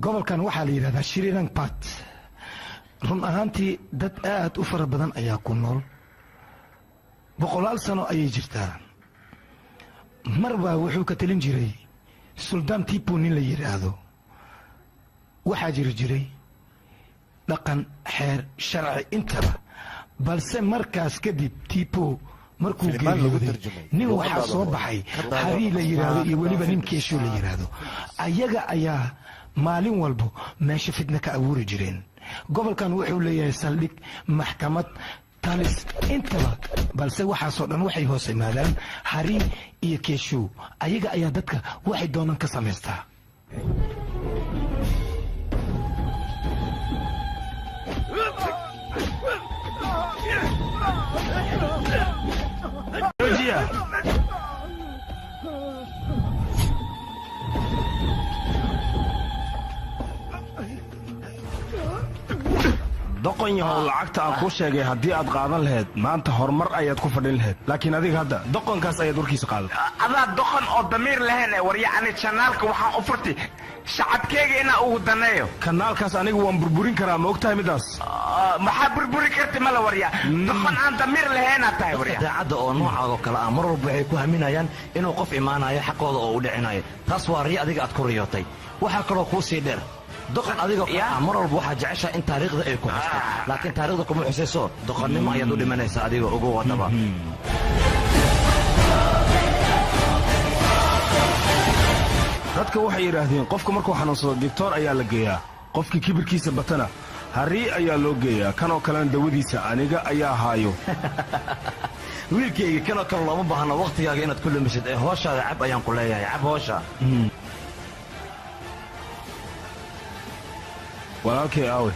Gobolkan waxaa la yidhahdaa Shrirangapat. Run ahaantii dad aad u fara badan ayaa ku nool, boqolaal sano ayay jirtaa. Mar baa wuxuu ka talin jiray Suldaan Tipu nin la yidhaahdo. Waxaa jiri jiray dhaqan, xeer, sharci intaba, balse markaas kadib Tipu markuu Filimaan lagu geeriyooday tarjumay nin waxaa luqadaada soo hore. baxay Ka daawo Harii la yidhaahdo iyo weliba nin Keesho la yidhaahdo. Ayaga ayaa maalin walbo meesha fitna ka abuuri jireen. Gobolkan wuxuu leeyahay saldhig, maxkamad, talis intaba, balse waxaasoo dhan waxay hoos imaadaan Hari iyo Keesho. Ayaga ayaa dadka waxay doonaan ka samaystaa. Joojiya. Doqon yahow, lacagta aan kuu sheegay haddii aad qaadan lahayd, maanta horumar ayaad ku fadhin lahayd, laakiin adiga hadda doqonkaas ayaad warkiisa qaadan. Adaa doqon oo damiir lahayn. War yacni janaalka waxaan u furtay shacabkeyga inaa ugu daneeyo. Kanaalkaas aniga waan burburin karaa, ma ogtahay middaas? Maxaa burburi karti mala, warya doqon aan damiir lahaynaa tahay, warya. Daacadda oo noocaadoo kale ah mar walba waxay ku haminayaan inuu qof imaanayo xaqooda oo u dhicinayo. Taas waa riyo adiga aad ku riyootay. Waxaa kaloo kuu sii dheer, doqon adigoo kale ah mar walba waxaa jeceshaha in taariikhda ay ku xusto, laakiin taariikhda kuma xusayso. Doqonnimo ayaad u dhimanaysaa adigoo ugu wadaba. Dadka waxay yidhaahdeen qofka markuu xanuunsado digtoor ayaa la geeyaa, qofkii kibirkiisa batana Harii ayaa loo geeyaa. Kanoo kalena dawadiisa aniga ayaa haayo. Wiilkayga, kanoo kale looma baahno wakhtigaaga inaad ku lumisid ee hooshaada cab ayaan ku leeyahay. Cab hoosha. Walaalkay aawe?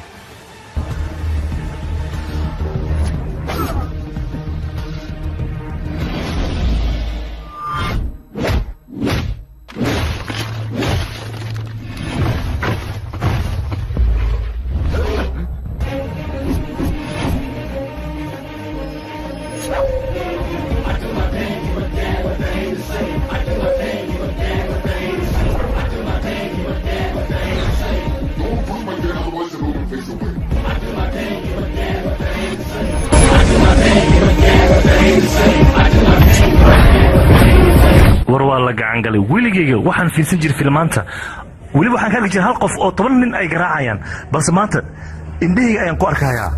War waa la gacan galay. Weligayga waxaan fiirsan jiray filmaanta, weliba waxaan ka arki jiray hal qof oo 10 nin ay garaacayaan, balse maanta indhahayga ayaan ku arkayaa.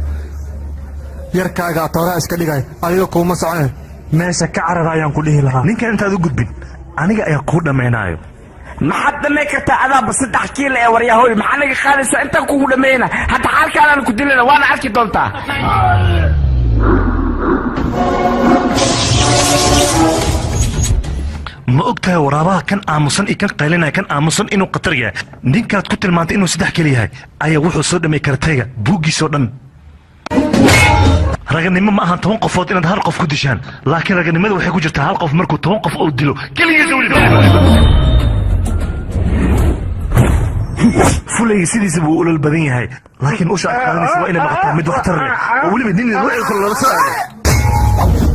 Yarkaaga atooraha iska dhigay adiga kuuma socone. Meesha ka carara ayaan ku dhihi lahaa. Ninkan intaad u gudbin aniga ayaa kuu dhammaynaayo. Maxaad dhammayn kartaa? Adaaba 3 kiilo ee, waryahoy, maxaa naga qaadaysaa? Intaan kugu dhammayna hadda xaalkaanaan ku dilayna, waana arki doontaa. Ma og tahay waraabaha kan aamusan iyo kan qaylinaya, kan aamusan inuu khatar yahay? Ninkaad ku tilmaantay inuu 3 keli yahay ayaa wuxuu soo dhamay karatayga buuggiisoo dhan. Raganimo ma ahan 10 qofood inaad hal qof ku dishaan, laakiin raganimada waxay ku jirtaa hal qof markuu 10 qof uu dilo keligiisa weliba. Fulayga sidiisa buu ulal badan yahay, laakiin usha aad qaadanaysa waa inay noqotaa mid waxtar leh oo weliba nin ruuxii kale lala soo aaday.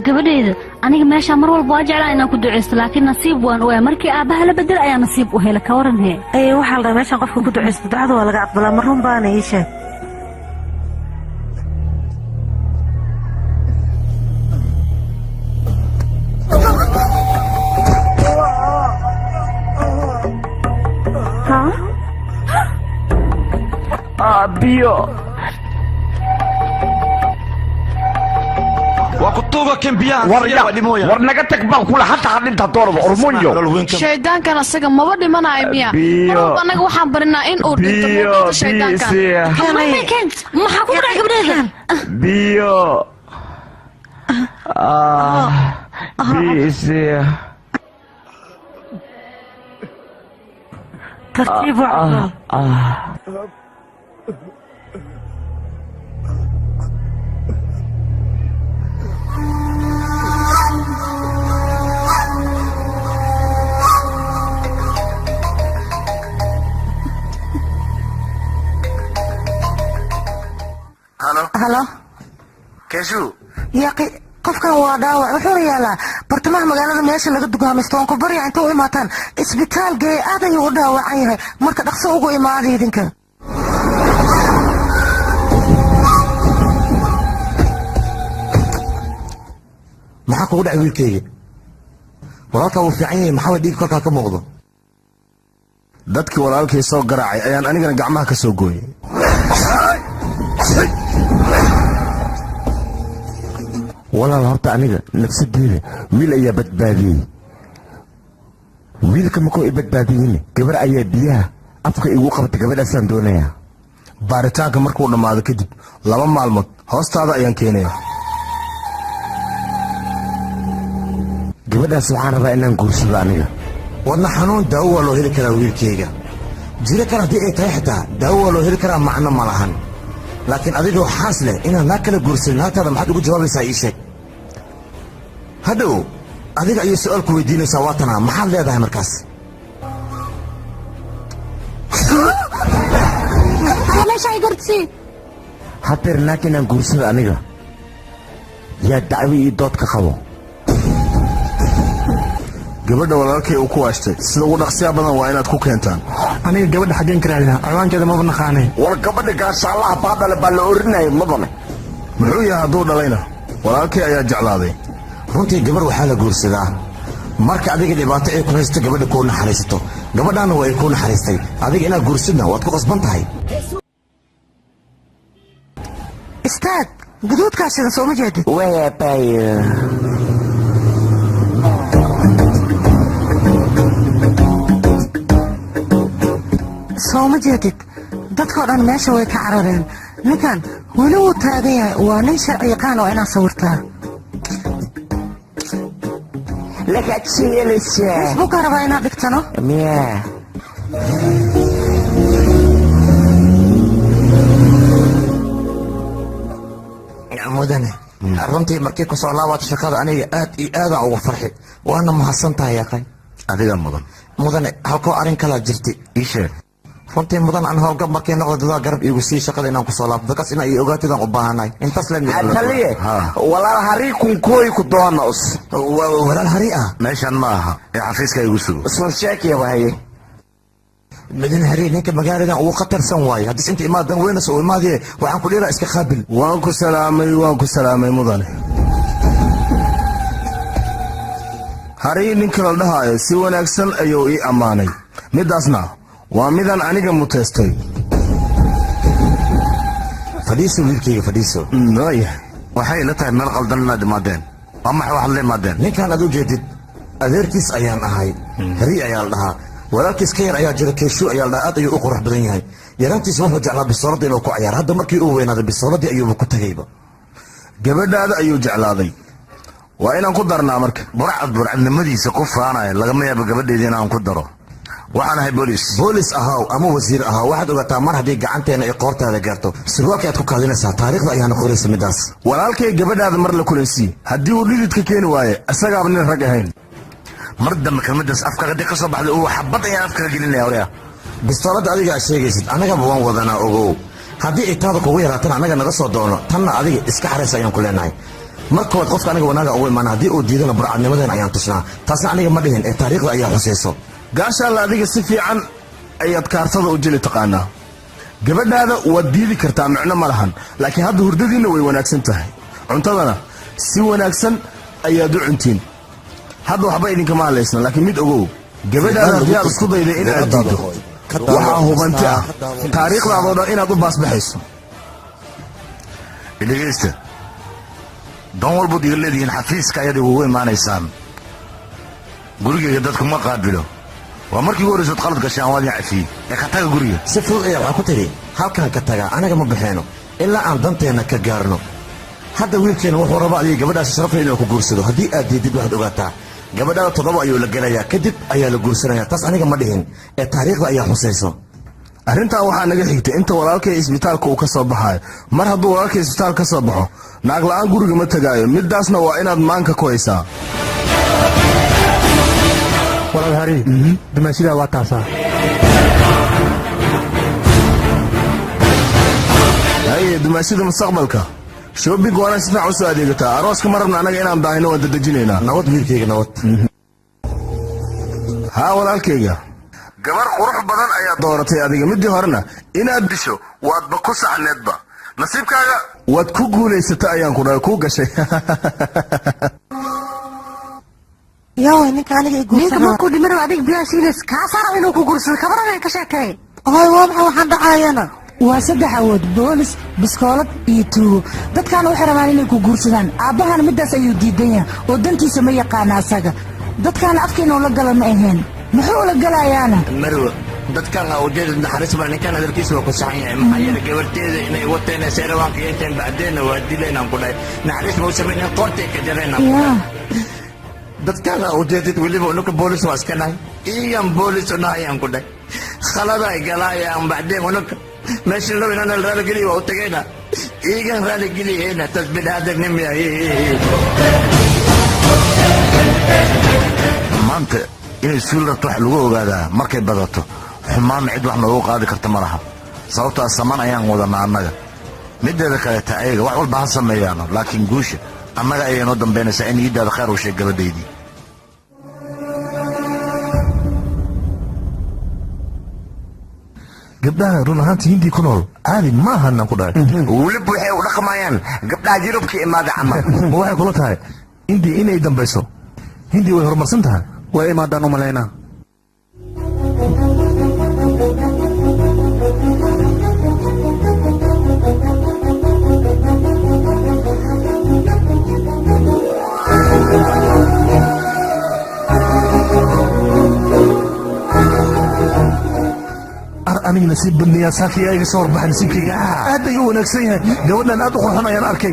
Gabadhayda aniga meesha mar walba waa jeclaa inaan ku duceysto, laakiin nasiib waan u waayay. Markii aabbaha la bedel ayaa nasiib u helay. Ka waran hee? Ee waxaa la dhahaa meeshan qofka ku duceysto ducada waa laga aqbalaa. Ma run baana ii sheeg. Biyo war naga tag baan kula hata hadhinta doorba ormonyo. Shaydaankan asaga maba dhimanayo miya? Mar walba annaga waxaan barinaa in uu dhinto muuqda shaydaankan. Maxaa ku dhacay gabadhayda? Biyo biyo. Tartiib waa. Halo Keshu yaaqi, qofkan waa dhaawac, wuxuuna yaalaa bartamaha magaalada meesha laga dugaamaysto. Waan ku barya inta u imaataan isbitaal geey, aad ayuu u dhaawacan yahay, marka dhaqso ugu imaada idinka. Maxaa kugu dhacay wiilkayga? Walaalkaa wuu fiican yahay, maxaa dhiig kolkaa ka muuqdo? Dadkii walaalkay soo garaacay ayaan anigana gacmaha ka soo gooyey. Walaal, horta aniga nafsadeeda wiil ayaa badbaadiyey. Wiilka markuu i badbaadiyeyna gabar ayaa biyaha afka igu qabtay, gabadhaasaan doonayaa. Baaritaanka markuu dhammaado kadib 2 maalmood hoostaada ayaan keenaya. Gabadhaas waxaan rabaa inaan guursado aniga. Wadna xanuun daawo waa loo heli karaa wiilkayga, jiro kale haddii ay tahay xitaa daawo waa loo heli karaa, macno ma lahan. Laakiin adigoo xaas leh inaan naa kala guursanin, naagtaada maxaad ugu jawaabaysaa? Ii sheeg. Hadhow adiga ayay su'aal ku weydiinaysaa, waa tanaa, maxaad leedahay markaas? Hadeer naag inaan guursado aniga yaa dacwo ii dood ka qabo. Gabadha walaalkay uu ku waashtay sida ugu dhaqsiya badan waa inaad ku keentaan. Aniga gabadha xaggeen ka raadinaa? Ciwaankeeda maba naqaanay. War gabadha gaashaalaha baadhale baa la orinaya madane. Muxuu yahay hadduu dhalayna? Walaalkay ayaa jeclaaday. Runtii gabar waxaa la guursadaa marka adiga dhibaato ay ku haysato, gabadha kuu naxariisato. Gabadhaana waa ay kuu naxariistay, adiga inaad guursadna waad ku qasban tahay. Istaag, guduudkaa shidan sooma jeedid? Wayabayo. Sooma jeedid, dadkoo dhan meesha way ka carareen, ninkan weli wuu taagan yahay. Waa nin sharci yaqaan oo inaad sawirtaa. Facebookaa rabaa inaad dhigtano. Miya? Mudane, runtii markii kusoo laabato shaqada aniga aad iyo aadaan ugu farxi, waana mahadsan tahay yaqay. Adiga mudan. Mudane, halkoo arrin kalaa jirtay. Ii sheeg. Runtii mudan, aan howlgab markii noqdo dadaa garab iigu sii shaqada inaan kusoo laabto, dadkaas inaa ii ogaatidaan u baahanahay intaas la. Taliye, walaal hari kunkooy ku doonos. Walaal hari ah meeshan ma aha ee xafiiska igu sugo. Soo sheekaya wahaye. Mudane hari ninka magaaladan ugu khatarsan waaye, haddii inta imaadan weynas uu imaadee waxaan ku dhiraa iska qaabil. Waan ku salaamay, waan ku salaamay mudane. Harii ninka la dhahaayo si wanaagsan ayuu ii ammaanay. Midaasna waa midaan aniga muteystay. Fadhiiso wiilkayga, fadhiiso. Waxay ila tahay meel qaldan inaad imaadeen. Waa maxay waxaad la imaadeen? Ninkaan aad u jeedid adeerkiis ayaan ahay. Harii ayaa la dhahaa. Walaalkiis ka yar ayaa jira, Keeshuu ayaa la dhahaa. Aad ayuu u qurux badan yahay. Yaraantiisa wuxuu jeclaa bisooladda inuu ku cayaaro. Hadda markii uu weynaaday bisooladii ayuuba ku tagayba. Gabadhaada ayuu jeclaaday, waa inaan ku darnaa marka. Burcad burcadnimadiisa ku faanaya lagama yaabo gabadheedii inaan ku daro. Waxaan ahay boolis. Boolis ahaw ama wasiir ahaw, waxaad ogaataa mar haddii gacanteena ay qoortaada gaarto, surwaalka aad ku kaadinaysaa taariikhda ayaana qoraysa midaas. Walaalkay gabadhaada mar la kulansii, haddii uu dhididka keeni waaye isagaaba nin rag ahayn. Mar dambe kelmadaas afkaaga haddii ka soo baxda, uu xabad ayaan afkaga gelinaya. Orya, bistooladda adiga aad sheegaysid annagaba waan wadanaa, ogow. Haddii ay taada kugu yaraatana annaga naga soo doono, tanna adiga iska xaraysa ayaan ku leenahay. Mar koowaad qofka aniga wanaaga ugu imaana, haddii uu diidana burcadnimadeen ayaan tusnaa. Taasna aniga ma dhihin ee taariikhda ayaa xusayso. Gaashaalla, adiga si fiican ayaad kaartada u jeli taqaanaa. Gabadhaada waad diidi kartaa, micno ma lahan, laakiin hadda hurdadiinna way wanaagsan tahay, cuntadana si wanaagsan ayaad u cuntiin. Hadda waxba idinkama hadlaysna, laakiin mid ogow: gabadhaada haddii aad isku dayda in aad diiddo, waxaa hubanti ah taariikhdaadoo dhan inaad u baasbaxayso. Dhegeysta, doon walbood iga leedihiin, xafiiska ayaad igugu imaanaysaan. Gurigayga dadku ma qaabilo. Waa markii ugu horraysood qalad gashaan, waad idin cafiyey ee ka taga guriga si fudud. Ayaa waxaa ku tidhi halkaan ka tagaa, anaga ma baxeeno ilaa aan danteenna ka gaarno. Hadda wiilkeena wuxuu rabaa adiga gabadhaasi sharafle inuu ku guursado. Haddii aad diidid, waxaad ogaataa gabadhaada 7 ayuu la gelayaa, kadib ayaa la guursanaya. Taas aniga ma dhihin ee taariikhda ayaa xusayso. Arrintan waxaa naga xigtay inta walaalkay isbitaalka uu ka soo baxaayo. Mar hadduu walaalkay isbitaal ka soo baxo, naag la'aan guriga ma tegaayo. Midaasna waa inaad maanka ku haysaa. Walaal Hari, dumaashidaa waa taasaa. Haye, dumaashida mustaqbalka, shopping waana si fiican u soo adeegataa. Arooska ma rabna annaga inaan daahino, waan dadejinaynaa. Nabad wiilkayga, nabad. Haa walaalkayga, gabar qurux badan ayaa dooratay adiga. Midii horena inaad disho waadba ku saxneedba. Nasiibkaaga waad ku guulaysata ayaan ku dhahay, kuu gashay. Yaaway ninka aniga i Ninka guursan? Markuu dhimanayo adiga biyaha shiilays kaa saara inuu ku guursado, kabaran ka sheekay. Hoy, waa maxay waxaan dhacaayana? Waa saddex awood: boolis, biskoolad iyo tuugo. Dadkaana waxay rabaan inay ku guursadaan. Aabbahana midaas ayuu diidan yahay oo dantiisa ma yaqaana asaga. Dadkaana afkeena ula gala ma ahayn, muxuu ula galayaana? Marwa, dadkan aa ujeedad naxariis baa. Ninkan hadalkiisa waa ku saxan yahay, maxaa yeelay gabarteeda inay wateen say rabaan ka yeesheen, bacdeenna waa dilaynaan ku dhahay. Naxariis ma u samaynen, qoortay ka jaraynaan ku dhahay. Dadkan aa ujeedid weliba unuka boolis waa iska nahay, iyan boolis u nahayaan ku dhahay. Khaladay galaayaan, bacdeen unuka meesha loo inaan raaligeliya waa u tagayna, iigan raaligeliyeena. Tas biniaadamnimiya maanta inay suul rabto wax lagu ogaadaa markay badato. Xumaanna cid wax noogu qaadi karta ma laha, sababtaa saman ayaan wadanaa annaga. Mideeda kaleeta, ayaga wax walba ha sameeyaano, laakiin guusha annaga ayay noo dambaynaysaa. In iiddaada khayr u sheeg gabadhaydii. Gabdhaha run ahaantii Hindii ku nool caadi ma ahanaan ku dhahay. Weliba waxay u dhaqmayaan gabdhaha Yurubka imaada camal. Ma waxay kula tahay Hindi inay dambayso? Hindi way horumarsan tahay. Way imaadaan u malaynaa. Ar aniga nasiib badniyaa, saakiyaa iga soo horbaxay. Nasiibkayga aad ayuu u wanaagsan yahay. Gabadhan aad u qurxon ayaan arkay,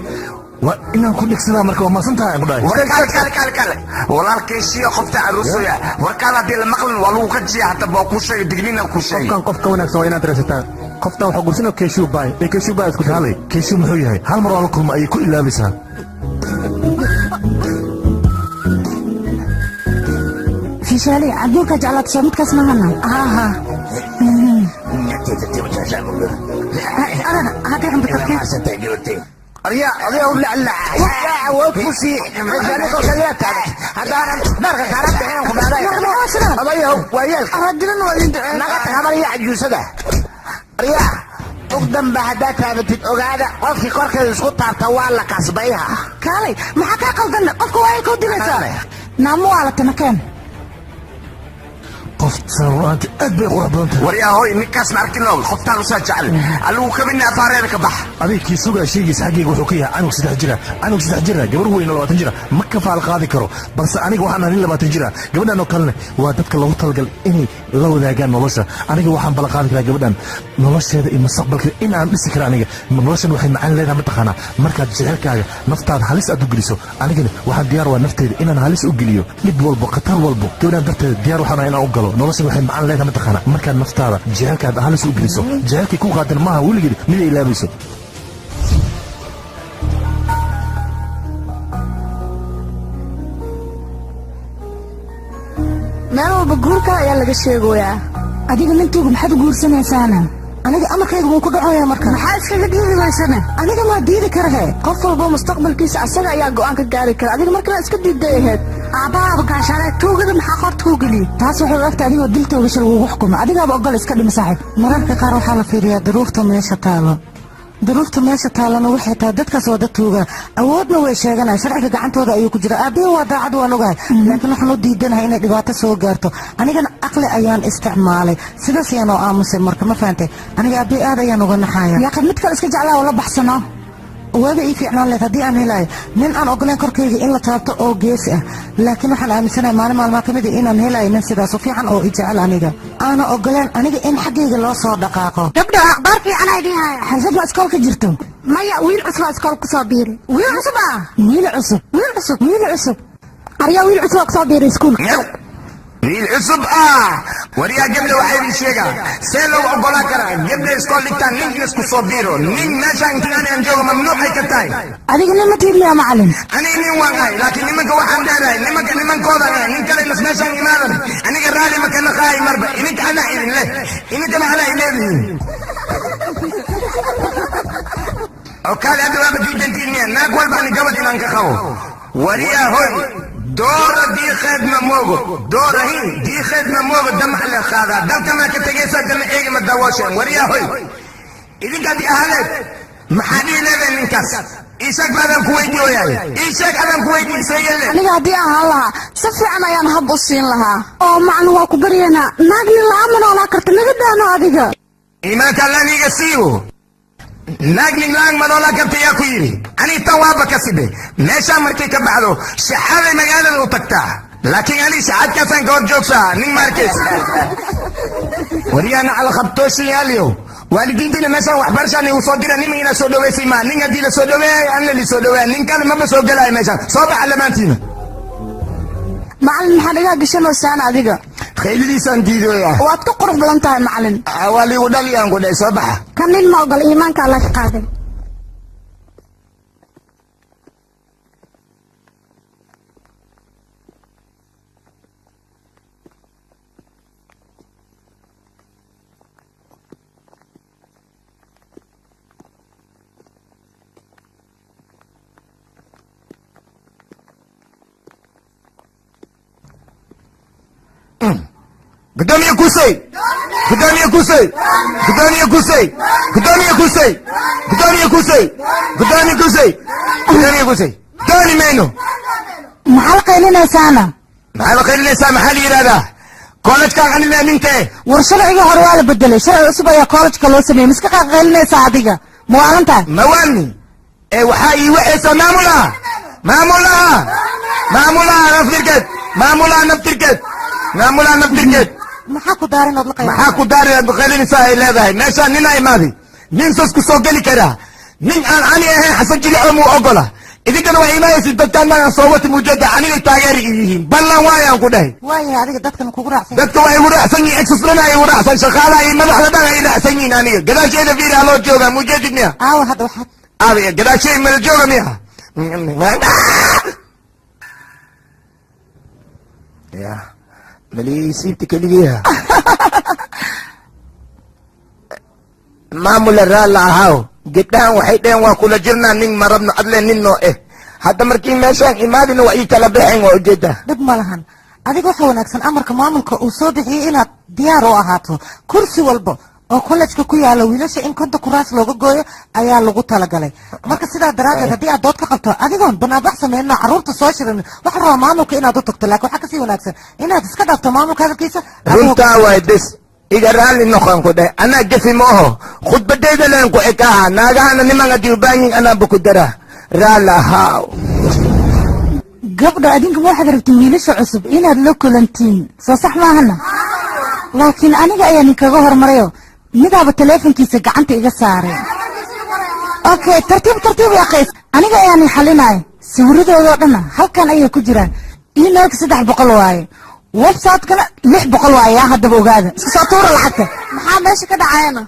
waa inaan ku dhegsadaa. Marka waa maasan tahay aan ku dhahay. Warkaale, kale kale kale, walaalkaysiyo qofta aruusaya, warkaale haddii la maqlin waa lagu kajiya. Hata baa kuu sheegay, digniina kuu sheegay. Qofkan qof ka wanaagsan waa inaad raysataa. Qoftan waxaa guursanao Keeshuu Baay ee Keeshuu Baay isku. Kaalay, Keeshuu muxuu yahay? Hal mar waa la kulma ayay ku ilaabaysaa. Fishaali, adduunka jeclaata midkaas mahana? Haa, aryaa adiga laclac ku sii haddaanan dharka kaala bixin ku dhaaday abayahow waayeelka naga tag habarya cajuusada. Aryaa, og danba haddaad taabatid, ogaada qofkii korkeeda isku taabta waa la kasbayha. Kaalay, maxaa kaa qaldan? Qofka waa ay kuu dilaysaa. Naamu waa la tanakeen. Qoftan runaanti aad bay qurux badan tahay. Waryaa hooy, ninkaas ma arkino, qoftaan usaa jecel aligu kabina afaareeda ka bax. Adiga kii sugaa sheegaysa xaggayga wuxuu ka yahay canug 3 jira, canug 3 jira gabar weyn oo 20 jira ma ka faal qaadi karo, balse aniga waxaan ahay nin 20 jira. Gabadhan oo kalena waa dadka loogu talagalay inay la wadaagaan nolosha. Aniga waxaan bala qaadi karaa gabadhan nolosheeda iyo mustaqbalkeeda in aan dhisi kara. Aniga noloshan waxay macaan leedahay mataqaanaa markaad jecelkaaga naftaada halis aad u geliso. Anigana waxaan diyaar waa nafteyda inaan halis u geliyo, dhib walbo, khatar walbo gabadhan darteeda diyaar waxaan ahay inaan u galo. Noloshan waxay macaan leedahay mataqaanaa markaad naftaada jecelkaada halis u geliso. Jecelkii ku qaadan maaha weligeed mid ay ilaabayso. Meel walba guurka ayaa laga sheegoyaa. Adiga nintuuga maxaad u guursanaysaana? Aniga amarkayga wuu ku dhacoyaa marka. Maxaa iskaga diidi waysana? Aniga maa diidi karahe. Qof walba mustaqbalkiisa asaga ayaa go'aan ka gaari kara. Adiga markale iska diiday ahayd. Aabbahaaba gaashaale tuugada maxaa qorta kuu geliyey? Taas waxay u egtahay adigoo diltooga shil lagugu xukumo. Adigaaba ogol iska dhimi saaxiib. Mararka qaar waxaa la fiiriyaa duruufta meesha taalo. Duruufta meesha taalana waxay tahay dadkaas waa dad tuuga, awoodna way sheeganaya, sharciga gacantooda ayuu ku jira. Aabbihi waa daacad, waan ogahay, laakiin waxaan u diidanahay inay dhibaato soo gaarto. Anigana aqli ayaan isticmaalay, sidaas ayaan oo aamusay marka, ma fahantay? Aniga aabbihi aad ayaan uga naxaya. Yaaqad mid kale iska jeclaa oo la baxsano. Waaba ii fiicnaan leed haddii aan helayo nin aan ogoleen korkayga in la taabto oo geesi ah, laakiin waxaan aaminsanahay maalin maalmaa ka mid ah inaan helayo nin sidaas u fiican oo i jecel aniga, aana ogoleen aniga in xaggayga loo soo dhaqaaqo. Gabdho, akhbaar fiican ay idin haya. Xalfad ma iskoolka jirto? Maya, wiil cusub aa iskool kusoo biiray. Wiil cusub ah? Wiil cusub. Wiil cusub. Wiil cusub. Aryaa, wiil cusub aa kusoo biiray iskuulka. Wiil cusub ah? Waryaa gabdha, waxaa idin sheegaa see loogu ogolaan karaa gabdha iskool dhigtaan nin isku soo biiro? Nin meeshaan intaan aan joogo mamnuucay ka tahay. Adiga nin ma tiid miyaa macalin? Aniga nin waan ahay, laakiin nimanka waxaan dheerahay nimanka nimankooda ahay. Nin kale mas meeshaan imaadan aniga raalli ma kana qaay marba. Idinka anaa idin leh, idinkana anaa ileedihiin oo kaale. Hadda waaba diidantiin miya naag walba ani gabadh inaan ka qabo? Waryaa hoy, doora diiqeed ma moogo, doorahin diiqeed ma moogo, damac la qaadaa dalka maa ka tegaysaa, dama eegi ma dawooshen. Waryaa hoy, idinkaadi ahaleed maxaa dhihi leedahay ninkaas? Ii sheeg baadaan ku weydiiyoyaay, ii sheeg adaan ku weydiisayele. Aniga haddii aan ahaan lahaa si fiican ayaan hab u siin lahaa. Oo macalin, waa ku baryaynaa, naag nin la'aan ma noolaa karta, naga daano adiga. Iimaanka alla niiga siiwo, naag nin la-aan ma noolaa karta yaa ku yidhi? Ani tan waaba ka sibe meeshaa markay ka baxdo shaxaaday magaalada u tagtaa, laakiin ani shaxaadkaasaan ka hor joogsaa nin maarkays. Waryaana calaqabtooshiyaaliyow, waalidiintiina meeshaan waxbarashaan igu soo dira, nima inaa soo dhaweysay maa nin haddii la soo dhaweeyay anna li soo dhaweeya, nin kale maba soo gelaayo meeshaan. Soo baxa lamaantiina. Macalin, maxaa dhagaa gashanaysaana adiga? Qayladiisaan diidooya. Waad ka qurux badan tahay macalin. Waa liigu dhaliyaan ku dhahay, soo baxa. Kan nin ma ogol, iimaanka alla ka qaaday. Gudoomiye Kusey, gudoomiye Kusey, gudoomiye Kusey, gudoomiye Kusey, gudoomiye Kusey, gudoomiye Kusey, gudoomiye Kusey, dooni mayno. Maxaa la qaylinaysaana? Maxaa la qaylinaysaa? Maxaa la yidhahdaa koolajkaan anile ninkee? War sharciga hore waa la bedelay, sharci cusub ayaa koolajka loo sameeyey. Miska qaylinaysaa adiga? Ma waalan tahay? Mawaalni ee waxaa ii waxaysa maamulaha, maamulaha, maamulaha naftirkeed, maamulaha naftirkeed, maamulaha naftirkeed. Maxaa ku daarin ood la qaylinaysaa? Maxaa ku daarin aad qaylinaysaa ay leedahay? Meeshaan ninaa imaaday, nin sas ku soo geli karaa nin aan ani ahayn Xasan Jilico muu ogola. Idinkana waa imaanaysid dadkaan magaan soo wata mujada aniga taageeri i yihiin ballan waayaan ku dhahay. Waayahay, adiga dadkan kugu raacsan. Dadka waa igu raacsan yihiin, exus dhan ay igu raacsan, shaqaalaha iyo madaxda dhan ay raacsan yihiin. Aniga gadaasheeda fiiri, haloo joogaa mujadid miya? Aawa hadda waxaad aawa gadaasheeda mala jooga miya? Ya maliisiibta keligiiha maamula raalla ahaaw. Gabdhahan waxay dheheen waa kula jirnaa, nin ma rabno adle nin noo eh. Hadda markii meeshaan imaadina waa ii kala baxeen, waa ujeedaa. Dhib ma lahan, adiga waxa wanaagsan amarka maamulka uu soo bixiyey inaad diyaar u ahaato kursi walba oo kollejka ku yaala wiilasha in 50 kuraas looga gooyo ayaa lagu talagalay. Marka sidaa daraaddeed haddii aad dood ka qabto adigoon banaanbax sameynno carruurta soo shirin, waxaa rabaa maamulka inaad u tagto, laakiin waxaa kasii wanaagsan inaad iska dhaafto maamulka hadalkiisa. Runtaa waay bes iga raalli noqon ku dheh anaa gefi ma oho khudbadayda leen ku ekaaha naagahana niman haddii ubaanyin anaaba ku dara raalli ahaaw. Gabdha adinka ma waxaad rabtiin wiilasha cusub inaad la kulantiin, soo sax maahana? Laakiin aniga ayaa ninkaga hormarayo midaaba taleefonkiisa gacanta iga saaray. Okay, tartiib tartiib yaa qays, aniga ayaa nin xalinaya. Sawiradoodoo dhanna halkan ayay ku jiraan. Emailka 300 waaye, website-kana 600 waaye. Yaa haddaba ogaada, iska soo tuura lacagta. Maxaa meesha ka dhacayana?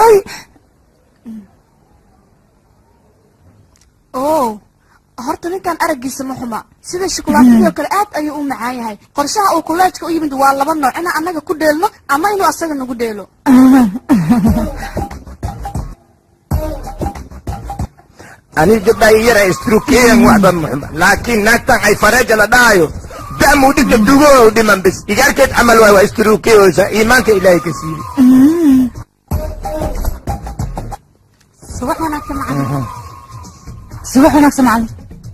Ay oo horta ninkan araggiisa ma xuma, sida shukulaatadii oo kale aad ayuu u macaan yahay. Qorshaha uu kolleejka u yimid waa laba nooc, inaan annaga ku dheelno ama inuu asaga nagu dheelo. Ani gabdhaha yara istrukeyan waxba muxuma, laakiin naagtan ay fareeja la dhahayo da'muu dhigta dugoo dhiman bis igaarkeed camal waay waa istrukeyoysa iimaanka ilaahay ka siiyey. Subax wanaagsan macallin. Subax wanaagsan macallin.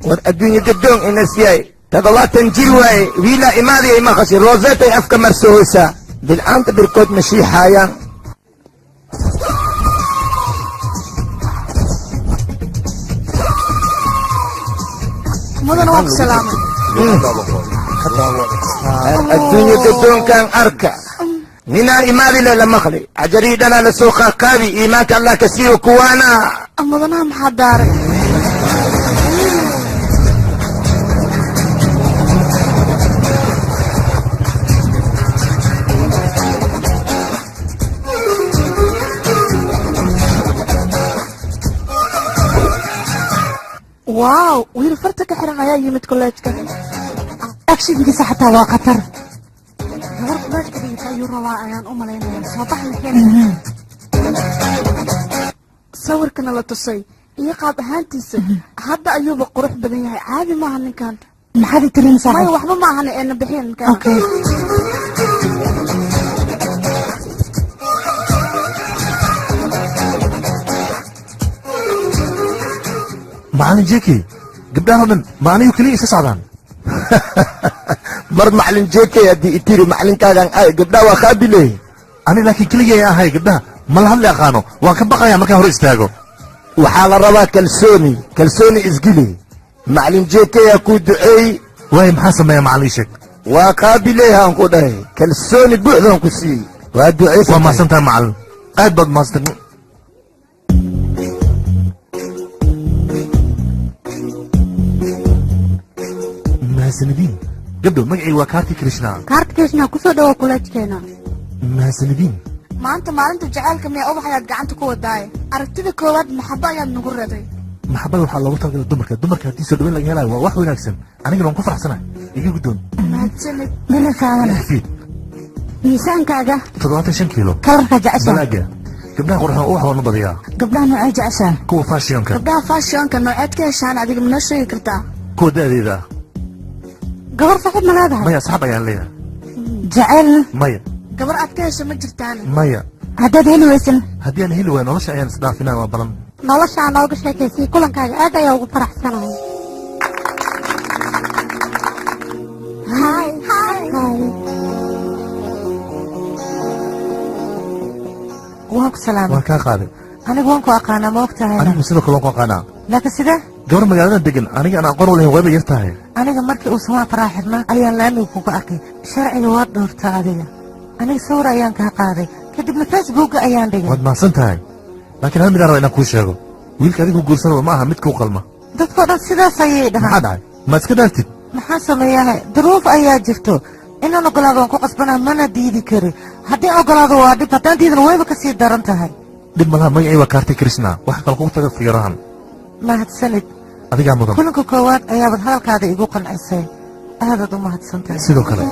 War adduunye gadoon ina siiyay 70 jir waaye wiilaa imaadiyay maqashay rooseetay afka marsohoysaa bilcaanta birkood ma shiixaayaan. Mudan waa ku salaamay. Adduunye gadoonkan arka ninaa imaadile la maqlay cajariidhana la soo qaaqaabi iimaanka allah ka siiyo kuwaana. Mudanaha maxaa daaray? Waaw, wiil farta ka xiran ayaa yimid kolleejka. Akshinkiisa xataa waa khatar. Gabar kolleejka dhigata ayuu rabaa ayaan u malaynayaa. Soo bax sawirkana la tusay iyo qaab ahaantiisa hadda ayuuba qurux badan yahay, caadi maaha ninkan. Maxaad i tirin saaxiib? Maya waxba ma ahan ee na bixin ninkan. Okay. Macallin Jeki, gabdhahan oo dhan ma anigu keliya isa socdaan? Mar macallin Jeki haddii itiri macalinkaagan ay gabdhaha waa qaabile. Ani laakiin keligay ahay gabdhaha ma la hadli aqaano, waan ka baqayaa markaan hor istaago. Waxaa la rabaa kalsooni, kalsooni isgili. Macallin Jeki yaa kuu duceey. Waay maxaa sameeya macallin ii sheeg? Waa qaabileehaan ku dhahay, kalsooni buuxdaan ku siiyey, waa duceysan. Waa mahadsantahay macallin, aad baad mahadsantahay. Mahadsanidin gabdho, magacii waa Kaarti Krishna. Kaarti Krishna, kusoo dhawow kolleejkeena. Mahadsanidin. Maanta maalinta jacaylka miya ubax ayaad gacanta ku wadaaye? Aragtida koowaad maxabo ayaad nagu raday. Maxabada waxaa loogu talagalay dumarka, dumarka haddii soo dhaweyn laga helayo waa wax wanaagsan, anigana waan ku faraxsanahay. Iga guddoon. Mahadsanid. Dhererkaagana? Feet. Miisaankaaga? 75 kiilo. Kalarka jeceshaa? Balaaga. Gabdhaha qurxoon ubax waan u badiyaa. Gabdhaha noocee jeceshaa? Kuwa fashionka. Gabdhaha fashionka nooceed ka heshaan adiga ma noo sheegi kartaa? Kuwa da'deeda ah. Gabar saaxiib ma leedahay? Maya, asxaab ayaan leeyahay. Jecel? Maya. Gabar aad ka hesho ma jirtaan? Maya. Haddaad heli weysan? Haddii aan heli waayo nolosha ayaan isdhaafinaa, waa balan. Noloshaa nooga sheekaysay kulankaaga aad ayaa ugu faraxsanahay. Hi. Hi. Waan ku salaamay. Waan kaa qaaday. Anigu waan ku aqaanaa, ma ogtahay? Anigu sidoo kale waan ku aqaanaa. Laakiin sidee? Gabar magaalada degan aniga aan aqoon u lahayn wayba yar tahay. Aniga markii uu samaa faraa xidhnaa ayaan laamiga kugu arkay. Sharciga waad dhowrtaa adiga. Aniga sawir ayaan kaa qaaday, kadibna Facebooka ayaan dhigay. Waad mahadsan tahay, laakiin hal midaan raba inaan kuu sheego, wiilka adigu guursanaba ma aha mid kuu qalma. Dadkoo dhan sidaas ayay dhahaan. Maxaa dhacay? Ma iska dhaaftid? Maxaa sameeyahay? Duruuf ayaa jirto. Inaan ogolaado waan ku qasbanaa, mana diidi kari. Haddii aan ogolaado waa dhib, haddaan diidana wayba ka sii daran tahay. Dhib malaha, magacii waa Kaarti Krishna, waxa kale kugu taga fiirahan. Mahadsanid. Adigaa mudan. Kulanka koowaad ayaabad hadalkaada igu qancisay, aadaad u mahadsan tahay. Sidoo kale.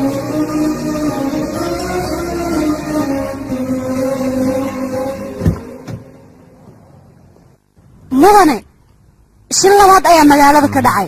Mudane, shil labaad ayaa magaalada ka dhacay.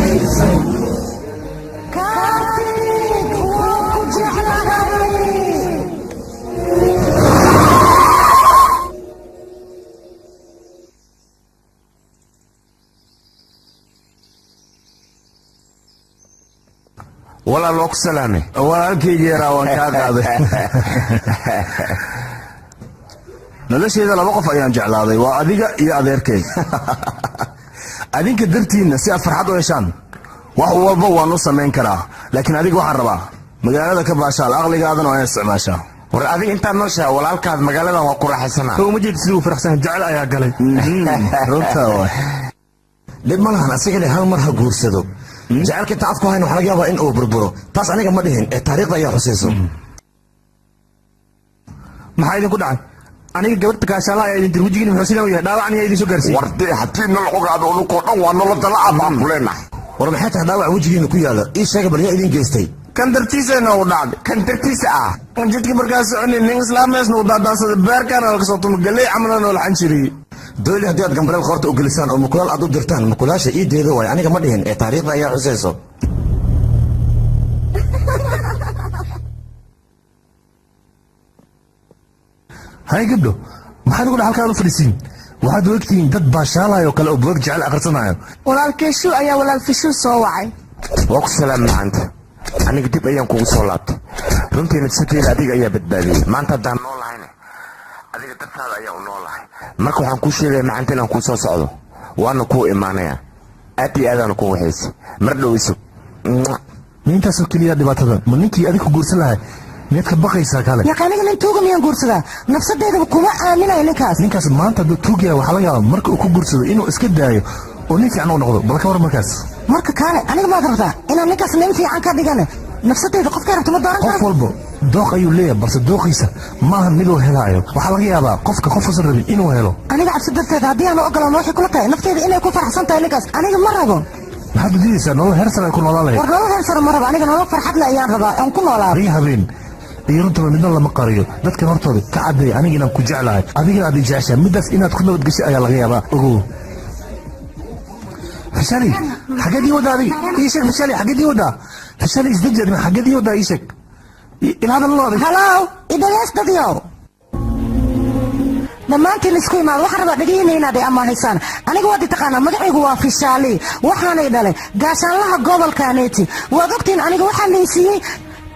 Walaal waa ku salaamay. Walaalkayga yaraa waan kaa qaaday. Noloshayda laba qof ayaan jeclaaday, waa adiga iyo adeerkay. Adinka dartiinna si aad farxad u heshaan wax walba waan u samayn karaa, laakiin adiga waxaan rabaa magaalada ka baashaal, aqligaadana waa inaad isticmaashaa. War adiga intaad nooshahay walaalkaad magaaladan waa ku raaxaysanaa. Uma jeed siduu faraxsan, jecel ayaa galay. Runtaa waay. Dhib ma lahan, asigana hal mar ha guursado. Jacaylka inta afku hayn waxaa laga yaabaa in uu burburo. Taas aniga ma dhihin, ee taariikhda ayaa xusayso. Maxaa idinku dhacay? Aniga gabadha gaashaalaha ayaa idin dir, wejigiina muxuu sidan u yahay? Dhaawacan ayaa idin soo gaarsiiyey. Wardee haddii nala ogaado unukoo dhan waa nolol dalaca baan ku leenahay. War maxay tahay dhaawac wejigiina ku yaala? Ii sheega bal yaa idin geystay? Kan dartiisana u dhacday, kan dartiisa ah. Jidka markaa soconin nin islaameesna u daadaansaday, beerkaana laga soo tumo, galey camalna noo laxan jiray. Dooli haddii aad gambaleel qoorta u gelisaan oo mukulaal aad u dirtaan, mukulaasha ii deeda waay, aniga ma dhihin, ee taariikhda ayaa xusayso. Hay gabdho, maxaad ugu halkaan u fadhisiin? Waxaad u egtihiin dad baashaalayo oo kale oo buug jecel akhrisanayo. Walaalkeeshuu ayaa walaal fishuu soo wacay. Waa ku salaam macanta. Aniga dib ayaan kugu soo laabtay. Runtii nafsadeeda adiga ayaa badbaadiyey. Maanta haddaan noolahayna adiga dartaada ayaa u noolahay. Marka waxaan kuu sheegaya macanta inaan kuu soo socdo, waana kuu imaanaya. Aad iyo aadaana kuu waxaysay. Mar dhow isug. Ma intaasoo keliya dhibaatada? Ma ninkii adiga ku guursan lahay miyaad ka baqaysaa kale? Yaqa aniga nin tuuga miyaan guursadaa? Nafsadeedaba kuma aaminayo ninkaas. Ninkaas maanta hadduu tuug yahay waxaa laga yaabaa marka uu ku guursado inuu iska daayo oo nin fiican u noqdo. Bal ka war markaas. Marka kaale, aniga maad rabtaa inaan ninkaas nin fiican ka dhigane? Nafsadeeda qofkay rabto ma dooran Qof karo. walba dooq ayuu leeyahay, balse dooqiisa maahan miduu helaayo. Waxaa laga yaabaa qofka qofusan rabin inuu helo. Aniga cabsi darteeda haddii aan u ogolaan, waxay kula tahay nafteeda inay ku faraxsan tahay ninkaas. Aniga ma rabo. Maxaad u diidaysaa nolol heer sare ay ku noolaan lahayd? War nolol heer sare ma rabo, aniga nolol farxad leh ayaan rabaa aan ku noolaado. Rii habeen iyo runtaba midna lama qariyo. Dadkan hortooda ka caddeey aniga inaan ku jeclahay, adigana aad i jeceshahay. Middaas inaad ku nabadgeshay ayaa laga yaabaa. Ogow Fishali, xageed ii wadaa adiga? Ii sheeg Fishali, xageed ii wadaa? Fishali, isdeji adima, xageed ii wadaa? Ii sheeg. Ilaa hadal loo adag. Halow, idhageys dadyow. Dhammaantiin isku imaad, waxaan rabaa dhegihiina inaad i amaahaysaan. Aniga waad i taqaanaa, magacaygu waa Fishaali, waxaanay dhalay gaashaanlaha gobolka Aneeti. Waad ogtihiin aniga waxaa la i siiyey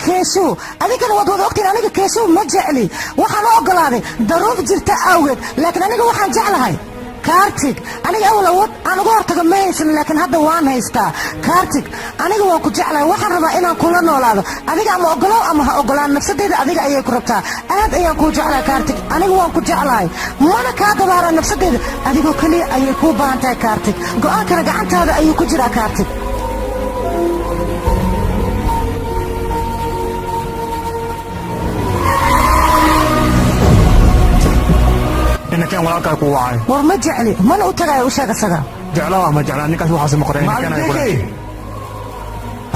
Keeshow. Adinkana waad wada ogtihiin aniga Keeshow ma jecli. Waxaan u ogolaaday daruuf jirta awgeed, laakiin aniga waxaan jeclahay Kartig. Aniga awal awood aan uga hortago ma haysan, laakiin hadda waan haystaa. Kartig, aniga waan ku jeclahay, waxaan rabaa inaan kula noolaado. Adiga ama ogolow ama ha ogolaan, nafsadeeda adiga ayay ku rabtaa. Aad ayaan kuu jeclahay Kartig, aniga waan ku jeclahay, mana kaa dabaara. Nafsadeeda adigoo keliya ayay kuu baahan tahay Kartig. Go'aankana gacantaada ayuu ku jiraa Kartig. Inakaan walaalkaa ku wacay. War ma jecli, mana u tagaayo, u sheeg isaga. Jeclaa ma jeclaa, ninkaas waxaas ma qoray. Inakaan ay ku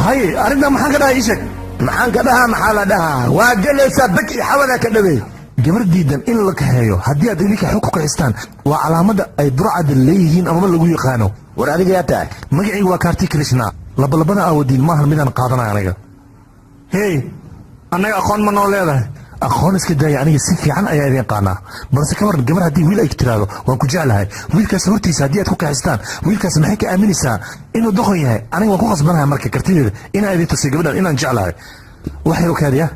Haye, arrintan maxaan ka dhahay? Ii sheeg. Maxaan ka dhahaa? Maxaa la dhahaa? Waa gelaysaa beg iyo xawada ka dhawey. Gabar diidan in la kaxeeyo haddii aad idinka xog ku kaxistaan waa calaamadda ay burcada leeyihiin amaba lagu yaqaano. War adiga yaa tahay? Magacaygu waa Karti Krishna. Labalabada aawadiin maahan midaan qaadanaya aniga. Hey, annaga aqoon ma noo leedahay? Aqoon iska daaya, aniga si fiican ayaa idin qaanaa. Balse ka waran gabar haddii wiil ay tiraahdo waan ku jeclahay, wiilkaas hortiisa haddii aad ku kaxistaan, wiilkaas maxay ka aaminaysaa? Inuu doqon yahay. Aniga waan ku qasbanahay marka kartideeda inaan idin tusiyo gabadhan inaan jeclahay. Wax yar kaadiya.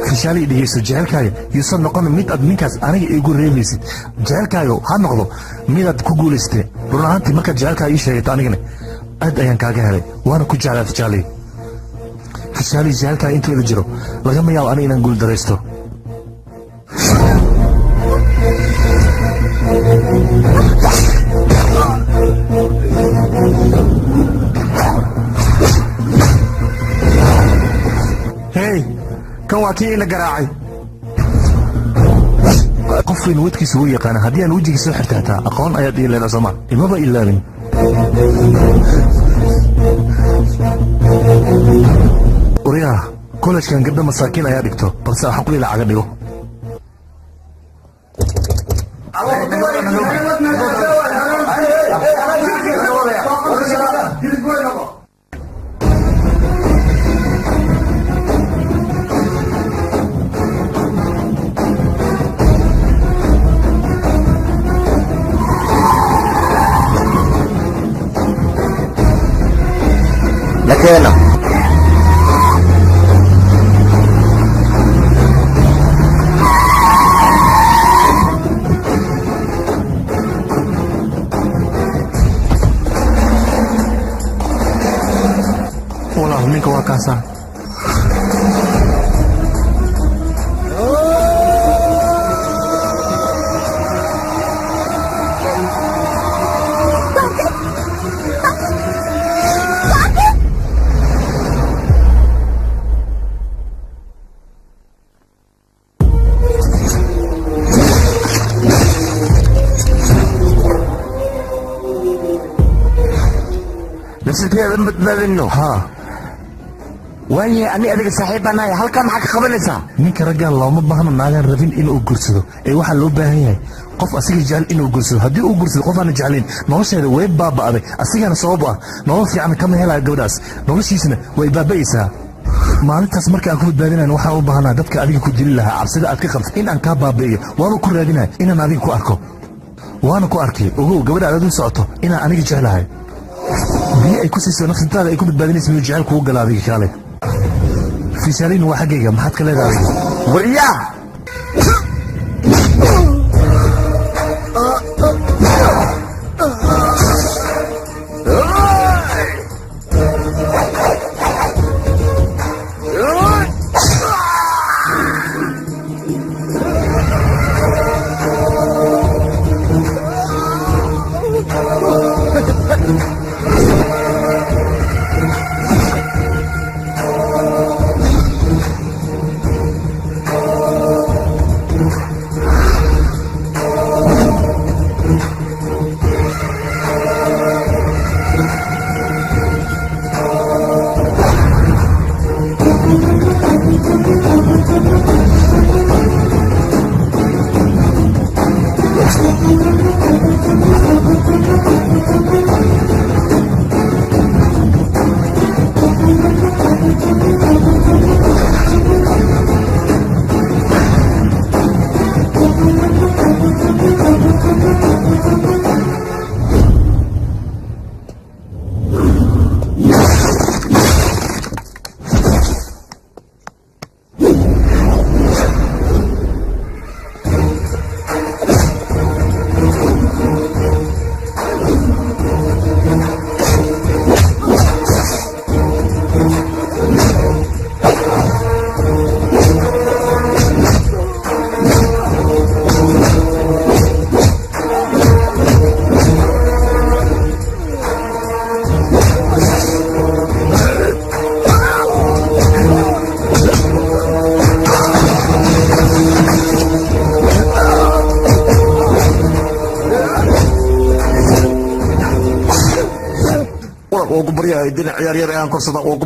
Fishaali, dhegeyso, jecelkaaga yuusan noqon mid aad ninkaas aniga igu reebaysid. Jecelkaaga ha noqdo midaad ku guulaysatay. Run ahaantii markaad jecelkaaga ii sheegato, anigana aad ayaan kaaga helay, waana ku jeclaa Fishaali. Fishaali, jecelkaaga intuu ila jiro lagama yaabo aniga inaan guul daraysto. Hey, kan waa kii ina garaacay. Qof weyn wadkiisa wuu yaqaana. Haddii aan wejigiisa soo xirta hataa aqoon ayaad ii leedahay, sooma imaba ilaabin. Waryaha, kolejkan gabdho masaakiin ayaa dhigto, balse waxaan ku laacaga dhigo. Keena. Walaal, ninka waa kaasaa. Nafsadeeda badbaadino. Haa. Waaye ani adiga saaxiib baan nahay, halkaa maxaa ka qabanaysaa? Ninka raggan looma baahno naagaan rabin inuu guursado, ee waxaa loo baahan yahay qof asiga jecel inuu guursado. Haddii uu guursado qof aan jeclayn, nolosheeda way baaba'day, asigana sabab ah nolol fiican kama helayo gabadhaas, noloshiisana way baaba'aysaa. Maalintaas marka aan ku badbaadinayn waxaan u baahnaa dadka adiga ku dili lahaa cabsida aad ka qabto in aan kaa baabi'iyo. Waaba ku raadinaya inaan adiga ku arko, waana ku arkay. Ogow gabadha aad u socoto inaan aniga jeclahay. Biyo ay ku siiso nafsadaada ay ku badbaadinaysa miyuu jecel kugu gala adiga? Kaale, fiishaaliin waa xaggayga, maxaad ka leedahay adiga? Waryaa!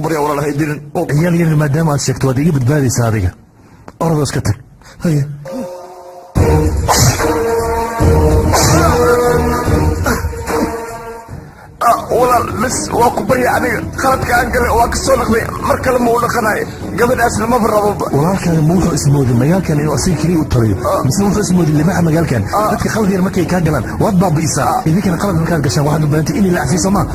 Ciyaal yar maadaama aad sheegto, waad iga badbaadaysaa adiga. Orodoo iska tag. Haye. Walaal, bas waa ku barya, aniga khaladka aan galay waa ka soo naqday, mar kale ma u dhaqanayo, gabadhaasna maba rabo. Walaalkaaga ma wuxuu ismoodin magaalkan inuu asiga keliya u taliyo, mise wuxuu ismoodin limaxa magaalkan? Dadka qalad yar markay kaa galaan waad baabi'isaa. Idinkana qalad markaad gashaan waxaad u baahantay in la cafiyo, soo maa?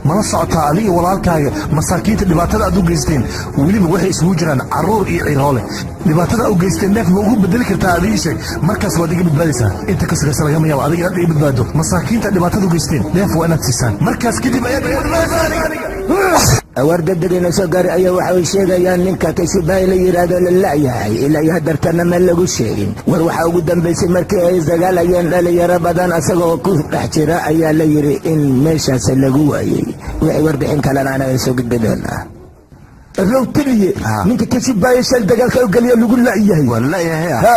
Mala socotaa adiga walaalkaaga masaakiinta dhibaatada aad u geysteen? Weliba waxay isugu jiraan carruur iyo ciroole. Dhibaatada u geysteen neef ma ugu bedeli kartaa? Adiga ii sheeg. Markaas waad iga badbaadaysaa. Inta ka sugaysa lagama yaabo adiga inaad iga badbaado. Masaakiinta dhibaatada u geysteen neef waa inaad siisaan, markaas kadib ayaad iga badbaadaysaa adiga. War degdegayna soo gaaray ayaa waxa ay sheegayaan ninka Kashubaay la yidhaahdo la la'yahay, ilaa iyo hadartana ma lagu sheegin. War waxaa ugu dambaysay markii ay isdagaalayeen dhalinyaro badan asagoo ku dhex jira ayaa la yidhi in meeshaas lagu waayey. Wixii warbixin kalena anaga soo gudbi doonaa. Row taliye, ninka Kashubaay shal dagaalka u geliya lagu la'yahay. Waa la'yahay. Ha.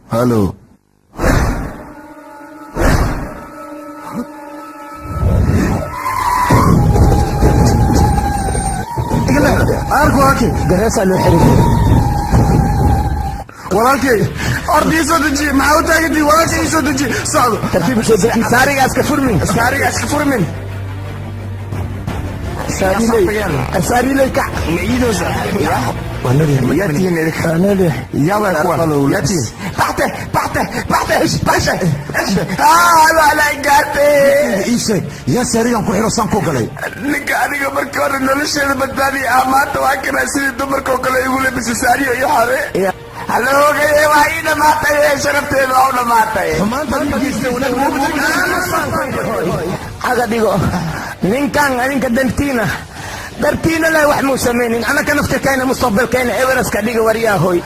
Halo. Arku walaalkay. Gareesaa loo xiray. Walaalkay, orda ii soo dejiye. Maxaa u taagantihi? Walaalkay ii soo dejiye. Socdo. Tartiib u soo deji. Saarigaas ka furmin. Saarigaas ka furmin. Saariley, kac. Baxte, baxte, baxte, baxte. Ah, waa la gaartay. Ii sheeg, yaa saarigan ku xiro saan ku galay? Ninka aniga markii hore nolosheeda badbaadiya ah maanta waa kana sidii dumarka oo kale igu labisay saariyo iyo xore. Hala ogaye, waa ii dhamaatay, sharafteeda waa u dhamaatay. Caga dhigo ninkan. Adinka dantiina dartiina leh wax muu samaynin. Anaka naftirkayna mustaqbalkayna evereska dhiga. Waryaahoy,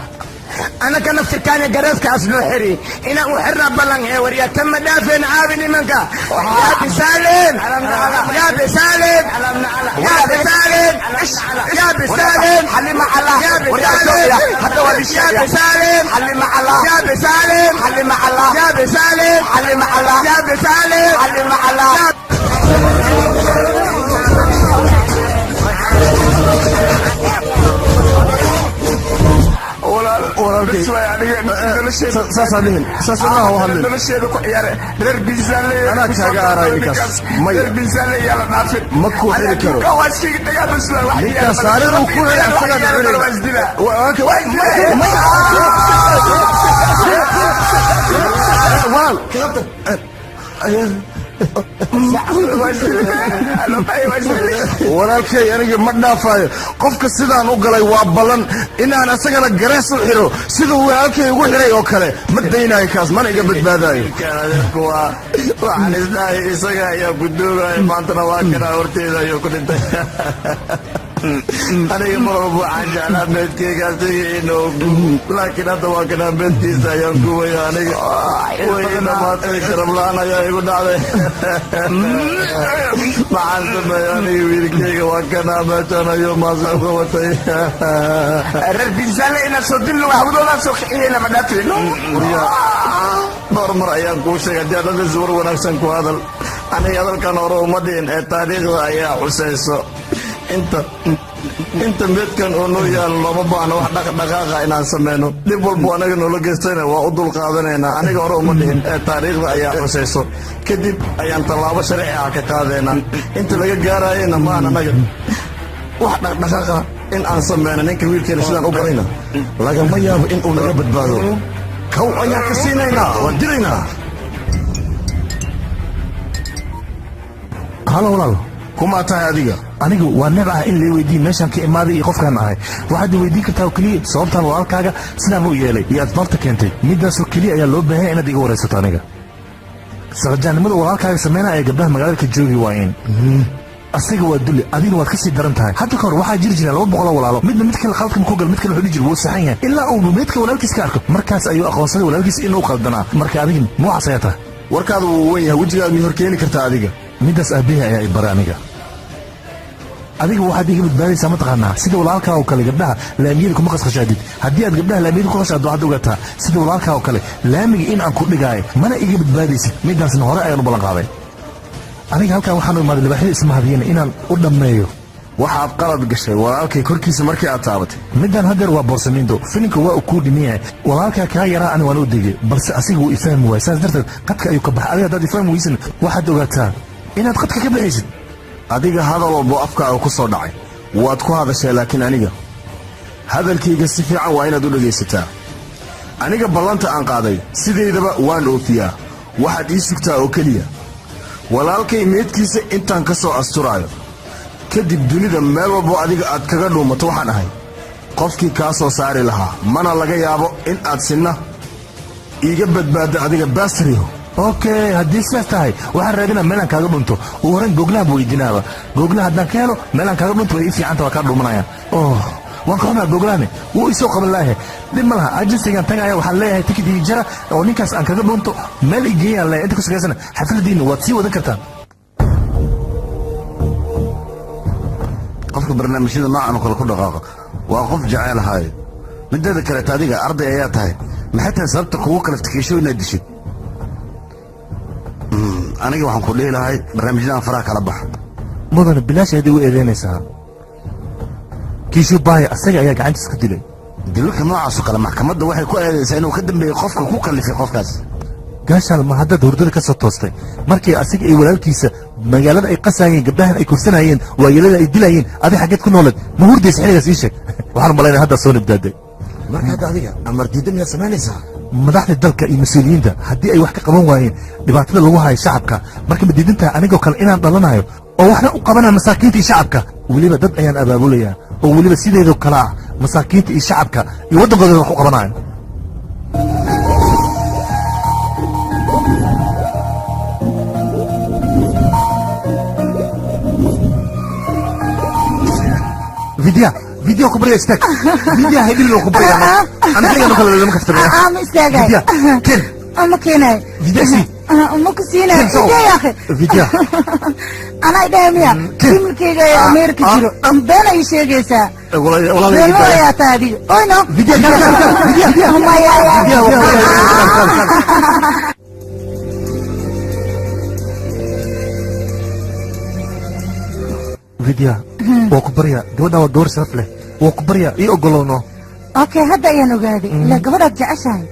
anaka naftirkaana gareeskaas noo xiri inaan u xirnaa ballan ee. Waryaa, kama dhaafeen. Caabi nimanka. Yaa bisaaleen, yaa bisaaleen, yaa bisaaleen, yaa bisaaleen, yaa bisaaleen, yaa bisaaleen, yaa bisaaleen, yaa bisaaleen, yaa bisaaleen. Nolosheeda ku ciyaare reer Biisaale. Anaa kaaga aaraay ninkaas. Maya. Reer Biisaale yaa la dhaafin. Ma ku xiri karo. Waa iskaga tagaa bas. Ninkaas saarida uu ku xiray asagaa ku xiray. Waa isdila. Walaal. Walaalkay, aniga ma dhaafayo qofka sidaan u galay. Waa ballan inaan asagana garees u xiro siduu walaalkay ugu xiray oo kale. Ma daynayo kaas, mana iga badbaadayo. Waxaan isdhahay isaga ayaa ku doogaya, maantana waa kanaa horteeda ayuu ku dhintay. Aniga mar walba waxaan jeclaa meedkeyga asiga inuu, laakiin hadda waa kanaa meedkiisa ayaan gubaya. Aniga way ii dhamaatay, sharaf la-aan ayaa igu dhacday. Maxaan sameeya aniga? Wiilkeyga waa kanaa meeshaan ayuu maasa ku watay. Reer Biisaale inaad soo dilno, hawdoodaa soo kiciyeyna, ma dhaafino. Dhowr mar ayaan kuu sheegay, haddii aad hadda war wanaagsan ku hadal. Aniga hadalkan hore uma dhihin ee taariikhda ayaa xusayso. Inta meedkan oo noo yaalo looma baahno wax dhaqdhaqaaqa inaan sameyno. Dhib walbo anaga noola geystayna waa u dulqaadanaynaa. Aniga hore uma dhihin ee taariikhda ayaa xusayso. Kadib ayaan tallaabo sharci ah ka qaadaynaa. Inta laga gaarayana maan anaga wax dhaqdhaqaaqa in aan sameyno. Ninka wiilkeena sidaan u galayna lagama yaabo in uu naga badbaado. Kow ayaan ka siinaynaa, waan dilaynaa. Halo walaal. Kumaa tahay adiga? Anigu waa neeb ah in lay weydiin meeshaan ka imaaday iyo qofkaan ahay. Waxaad i weydiin kartaa oo keliya sababtaan walaalkaaga sidaan u yeelay iyo asbaabta keentay. Midaasoo keliya ayaa loo baahan inaad iga waraysato. Aniga saqajaannimada walaalkaaga sameynaya ay gabdhaha magaalada ka joogi waayeen. Asaga waa dulli, adigna waad ka sii daran tahay. Hadda kahor waxaa jiri jira 200 walaalo, midna mid kale khaladka ku gal, mid kale wuxuu dhihi jira wuu saxan yahay, ilaa uu meedka walaalkiis ka arko. Markaas ayuu aqoonsaday walaalkiis inuu qaldanaa. Marka adigin noocaas ayaa tahay. Warkaadu wuu wen yahay. Wejigaad mi hor keeni kartaa adiga? Midaas aabbahay ayaa i baray. Aniga adiga waxaad iga badbaadaysaa mataqaanaa sida walaalkaa oo kale gabdhaha laamiyada kuma qasqashaadid. Haddii aad gabdhaha laamiyada ku qashaado, waxaad ogaataa sida walaalkaa oo kale laamiga in aan ku dhigaayo, mana iga badbaadaysid. Midaasna hore ayaan u ballan qaaday. Aniga halkan waxaan u imaaday libaaxyada isma hadiyana inaan u dhammeeyo. Waxaad qalad gashay walaalkay korkiisa markii aad taabatay. Midaan haddeer waa boorsamiindo filinka waa uu kuu dhiman yahay. Walaalkaa kaa yaraa ani waan u degay, balse asiga wuu ifahmi waayay, saas darteed qadka ayuu ka baxay. Adiga haddaad ifahmi weysan, waxaad ogaataa inaad qadka ka baxaysid. Adiga hadal walbo afkaaga ku soo dhacay waad ku hadashay, laakiin aniga hadalkayga si fiican waa inaad u dhegaysataa. Aniga ballanta aan qaaday sidaydaba waan oofiyaa. Waxaad ii sugtaa oo keliya walaalkay meedkiisa intaan ka soo asturaayo. Kadib dunida meel walbo adiga aad kaga dhuumato waxaan ahay qofkii kaa soo saari lahaa, mana laga yaabo in aad sinna iiga badbaaddo adiga baasriho. Okay, haddii sidaas tahay waxaan raadinaa meelaan kaaga dhunto. Ugu horrayn googlaha buu weydiinaaba. Googlaha haddaan ka helo meelaan kaaga dhunto, way ii fiicanta, waa kaa dhumanaya. Oh, waan ka xumaa, googlahane wuu isoo qaban laahe. Dhib ma laha, agensigan tagaya, waxaan leeyahay tikid ii jara oo ninkaas aan kaga dhunto meel i geeyaan leeyahay. Inta ku sugaysan xafladiinna waad sii wadan kartaan. Qofka barnaamijyada noocan oo kale ku dhaqaaqa waa qof jeceel haayo. Mideeda kaleeta, adiga arday ayaa tahay, maxay tahay sababta kugu kalaftikiisho inaad dishid? Aniga waxaan ku dhihi lahay barnaamijyadan faraha kala bax. Mudane, bilaash ayaad igu eedeynaysaa. Kiishubaaya asaga ayaa gacantiis ku dilay. Dilalka noocaas oo kale maxkamadda waxay ku eedaysaa inuu ka dambeeyey qofka ku kallifay qofkaas. Gaashaal ma haddaad hurdada ka soo toostay markii asaga iyo walaalkiisa magaalada ay qasaayeen, gabdhahan ay kursanayeen, waayeelada ay dilayeen, adi xaggeed ku nooleed? Ma hurdaysa xilligaas? Ii sheeg. Waxaan malaynaya haddaad soo nibdaaday. Marka hadda adiga amar diidda miyaad samaynaysaa? Madaxda dalka iyo mas-uuliyiinta haddii ay wax ka qaban waayeen dhibaatada lagu hayo shacabka, marka ma diidantahay anigoo kale inaan dhalanayo oo waxna u qabanaya masaakiinta iyo shacabka? Weliba dad ayaan abaabulayaa oo weliba sideedoo kale ah masaakiinta iyo shacabka iyo waddankooda wax u qabanayo. Vidya, Vidya ku barya, istaag. Vidya, haydil ku barya. Aniga kale lama kaftamaya. Ma istaagay. Vidya, ken. Ma keenay. Vidya, si. Ma ku siinay. Ken, soco. Vidya ya akhi. Vidya. Anaa idhahay miya kimilkayga ee Ameerika jiro been ay sheegaysaa. Walaal. Been ayaa tahay adiga oyno. Vidya, Vidya, Vidya. Maya. Vidya. Vidya, waa ku barya, gabadha waa gabar sharaf leh, waa ku barya, ii ogolowno. Okay, hadda ayaan ogaaday ilaa gabadhaad jeceshahay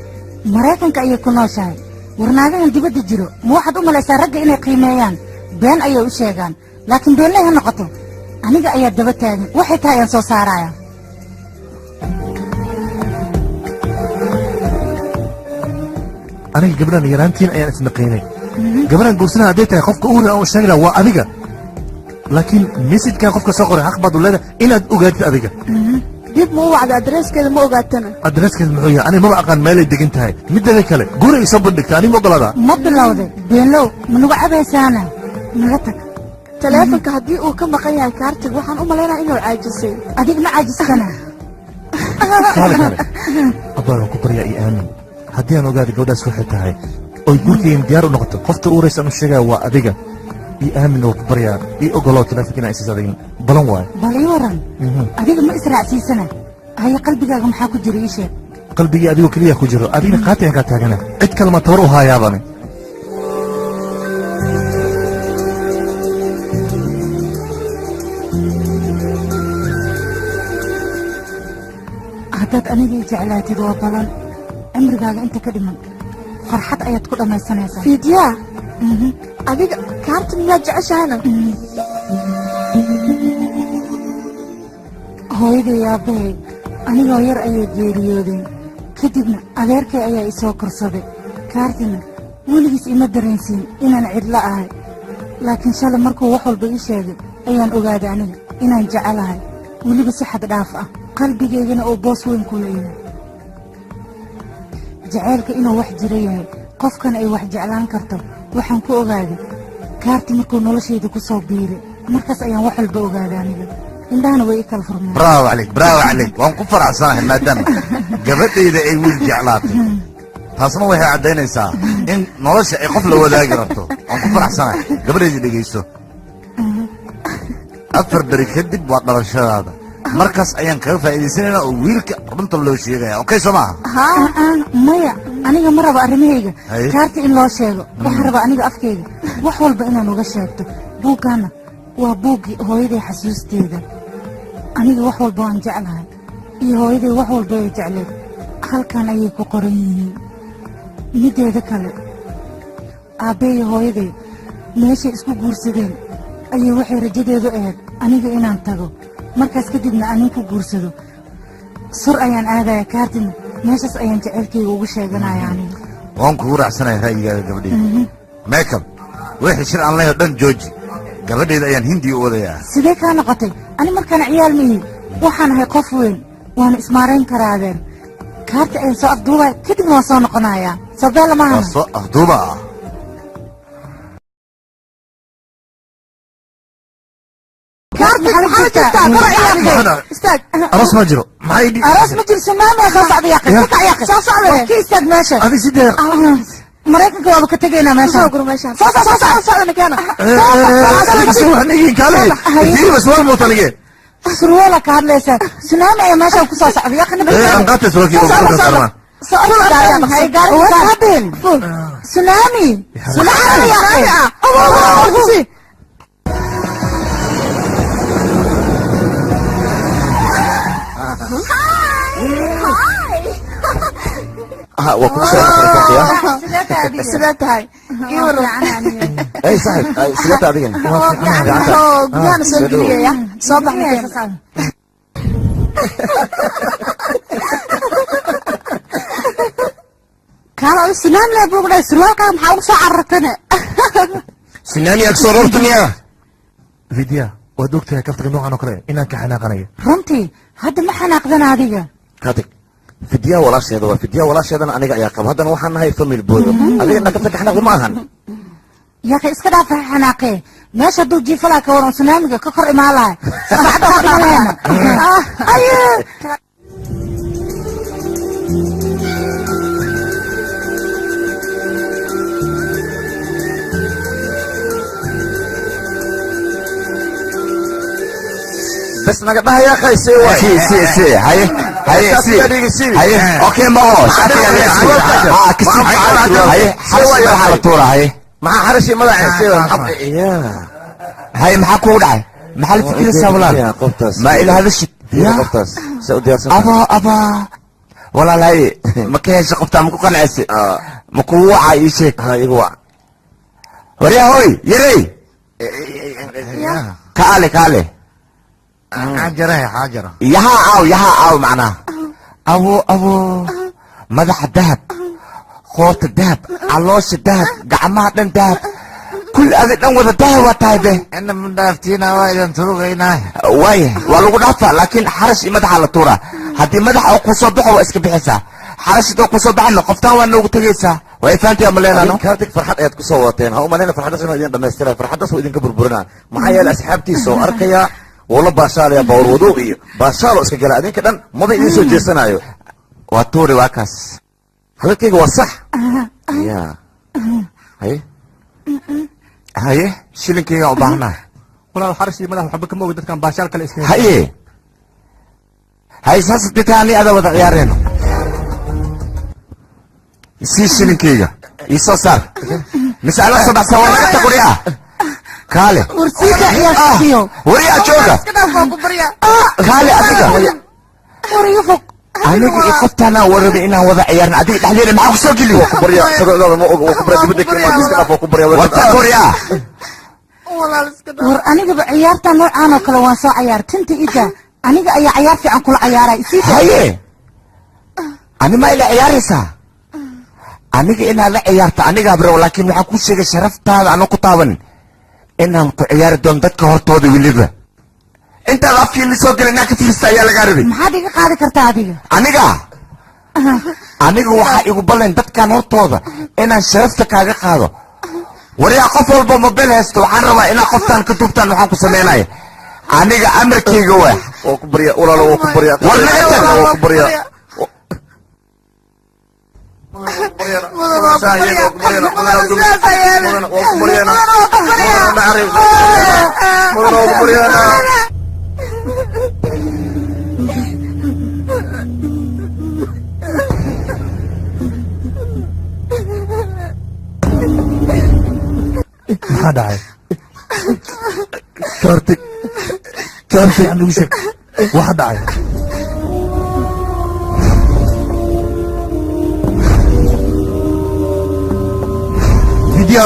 Maraykanka ayay ku nooshahay. Warnaagahan dibadda jiro ma waxaad u malaysaa ragga inay qiimeeyaan? Been ayay u sheegaan, laakiin beenley ha noqoto, aniga ayaa daba taagan, waxay tahay ayaan soo saaraya. Aniga gabadhan yaraantiin ayaan isnaqiinay. Gabadhan guursanaha hadday tahay qofka ugu horreeya aan u sheegi lahaa waa adiga, laakiin message-kan qofka soo qoray xaq baad u leedahay inaad ogaatid adiga. Dib ma u wacda? Adreeskeeda ma ogaatana? Adreeskeeda muxuu yahay? Aniga maba aqaan meelay degan tahay. Mideeda kale guri ay soo bandhigta aniga ma ogolaadaa? Ma bilowday beenlow? Ma nagu cabaysaana? Naga tag. Taleefonka haddii uu ka maqan yahay kaartig, waxaan u malaynaya inuu caajisay. Adiga ma caajistana. Kaale, kaale, abbaa, waan ku baryaa, io aamin. Haddii aan ogaada gabadhaas waxay tahay oy gurkaygan diyaar u noqoto, qofta u horeysa aan u sheegaya waa adiga. Io aamin, oo ku baryaa, ii ogolow taleefonka inaa isiis adiga, balan waayo. Bal ii waran, adiga ma israacsiisana? Haye, qalbigaaga maxaa ku jira? Ii sheeg. Qalbigii adigoo keliya ku jiro, adigna qaati aan kaa taagana, cid kale ma tabar u haayaabani. Haddaad aniga i jeclaatid, waa balan, cimrigaaga inta ka dhiman farxad ayaad ku dhammaysanaysaa. Fiidyaa, adiga kaarta miyaad jeceshahayna? Hooyaday aabbahay anigoo yar ayay geeriyoodeen, kadibna adeerkay ayaa i soo korsaday. Kaartina weligiis ima dareensiin inaan cidlo ahay, laakiin shalay markuu wax walba ii sheegay ayaan ogaaday aniga inaan jecelahay, weliba si xad dhaaf ah, qalbigaygana uu boos weyn ku leeyahay. Jaceylka inuu wax jiro yahay, qofkan ay wax jeclaan karto, waxaan ku ogaaday kaarti markuu noloshayda ku soo biiray. Markaas ayaan wax walba ogaaday aniga, indhahana way i kala furmeen. Bravo calayk, bravo calayk, waan ku faraxsanahay maadaama gabadhayda ay wiil jeclaatay. Taasna waxay caddaynaysaa in nolosha ay qof la wadaagi rabto. Waan ku faraxsanahay. Gabadhayda, dhegayso, 4 beri kadib waa dhalashadaada. Markaas ayaan kaga faa'iidaysanaynaa oo wiilka runta loo sheegaya. Okay, soo maaha? Maya, aniga ma rabo arrimahayga Haye. kaarta in loo sheego. Waxaan rabaa aniga afkayga wax walba inaan uga sheegto. Buuggaana waa buuggii hooyaday xasuusteeda. Aniga wax walba waan jeclahay iyo hooyaday wax walba ay jecleed halkan ayay ku qoran yihiin. Mideeda kale, aabbe iyo hooyaday meeshay isku guursadeen ayay waxay rajadeedu ahayd aniga inaan tago, markaas kadibna anin ku guursado. Sur ayaan aadaya, kaartina meeshaas ayaan jaceylkayga ugu sheeganaya aniga. Waan kugu raacsanahay ra'yigaaga, gabadhayda. Makeup wixii shir aan leeyahay dhan jooji, gabadhayda ayaan Hindiya u wadayaa. Sidee kaa noqotay? Ani markaan ciyaal ma ihi, waxaan ahay qof weyn, waana ismaarayn karaa adeer. Kaarta ayaan soo afduubaya, kadibna waan soo noqonayaa. Sabeela waa maahana. Soo afduuba. Kaarta maxaa la jirtaa? Istaag. Aroos ma jiro, maxay Aroos ma jiro, sumaama soo socda yaaqi. Ya. Ka yaaqi. Soo socda. War ka istaag meesha. Adi sidee? Maraykanka waaba ka tegaynaa meesha. Soo gur meeshaan. Soo soo soo socda keena. Surwaal moota anige. Surweela ka hadlaysaa? Tsunami ayaa meeshaan ku soo socda yaaqi. Aan qaatay surwaalkii oo ku sarmaa. Tsunami, tsunami yaaqi. Waa kugu soo telefoonka. Sidee tahay? Ii waran. Ey saaxib, sidee tahay adigana? Oo gudahana soo geliyaya, soo baxna. Kaala sinaan le buugdhay, surwaalkaaga maxaa ugu soo carartane? Sinaani ag soo rortaniya. Vidya, waad ogtahay kaftaga noocan oo kale inaan ka xanaaqanayo. Runtii hadda ma xanaaqdan adiga. Katig, Fidya walaasheeda waa Fidya, walaasheedana aniga ayaa qaba. Haddana waxaan nahay family boodo. Adiga inaa kafta ka xanaaqdo ma ahan. Yaaka, iska dhaafa xanaaqee. Meesha hadduu jiifalaa ka waran, sunaamiga ka kor imaan lahay, saacadda ku dhiman lahayna. Aye. Bas naga dhahaya qaysay waay. Si si si, haye haye, si haye, okay, ma ho ha kasi, haye, xarash madaxa la tuura, haye. Maxaa xarashi madaxa? Ya. Haye, maxaa kugu dhacay? Maxaa la fikiraysaa walaal? Ma ila hadashid? Qoftaas sa u diyaarsan. Aba aba walaal, haye, ma ka hesha qoftaa? Ma ku qancaysa? Ma kugu wacaa? Ii sheeg. Ha, igu wac. Waryaa, hoy yarey, kaale kaale. Xaajara xaajara. Yahaa aaw, yahaa aaw, macnaha abo abo, madaxa dahab, qoorta dahab, caloosha dahab, gacmaha dhan dahab, kulli adi dhan wada dahab waa tahay be. Ina ma dhaaftiina, waa idin turugaynaa. Waaya, waa lagu dhaafaa, laakiin xarash iyo madaxa la tuuraa. Haddii madaxa oo kusoo baxo waa iska bixaysaa, xarash hadoo kusoo baxana qoftaan waa noogu tegaysaa. Waa ifaantiya ma leenano. Kartig, farxad ayaad kusoo wadateen. Ha u malayna farxaddaas inuu idin dhamaystira, farxaddaas wuu idinka burburinaa. Maxaa yeelay asxaabtiisa oo arkaya wuu la baashaalaya, bawr wadow iyo baashaalo iska gala. Adinka dhan maba idiin soo jeesanaayo. Waa tuuri, waa kaas. Hadalkayga waa sax ya. Haye. Haye, shilinkaygaan u baahnahay. Walaal, xarash iyo madax waxba kama ogi, dadkan baashaal kale iska. Haye haye, saas ditaani ada wada ciyaareyno. Sii shilinkayga, ii soo saar mise ala soo baxsan. Waa naga tag, wariyaa kaale. Warsiika ciyaarsiiyo. Wariyaa jooga. Iska dhaaf, waa ku baryaa. Kaale adiga. War iga fog. Aniga iyo qoftaanaan warabay inaan wada ciyaarno, adiga dhexdeeda maxaa kusoo geliyo? Waa ku baryaa, isagoo ma og, waa ku baryaa, dibadda ka imaad, iska dhaaf, waa ku baryaa. Warta waryaa. Walaal, iska dhaaf. War anigaba ciyaarta noocaan oo kale waan soo cayaar. Tinta ida aniga ayaa cayaar fiican kula cayaaray. Sii Haye, ani ma ila ciyaaraysaa? Aniga inaad la ciyaarto anigaa bro, laakiin waxaan kuu sheegay sharaftaada anoo ku taaban inaan ku ciyaari doono dadka hortooda. Weliba intaad afkii la soo gelin inaan ka fiirista ayaa lagaa rabay. Maxaad iga qaadi kartaa adiga? Aniga waxaa igu ballan dadkan hortooda inaan sharafta kaaga qaado. Waryaa, qof walba mobile haysto, waxaan rabaa inaad qoftaan ka duubtaan. Waxaan ku samaynaya aniga amarkayga waa. Waa ku baryaa walaalo, waa ku baryaa. War naga tag. Waa ku baryaa. Maxaa dhacay? Kartik, Kartik, anigu sheeg waxa dhacay. Video.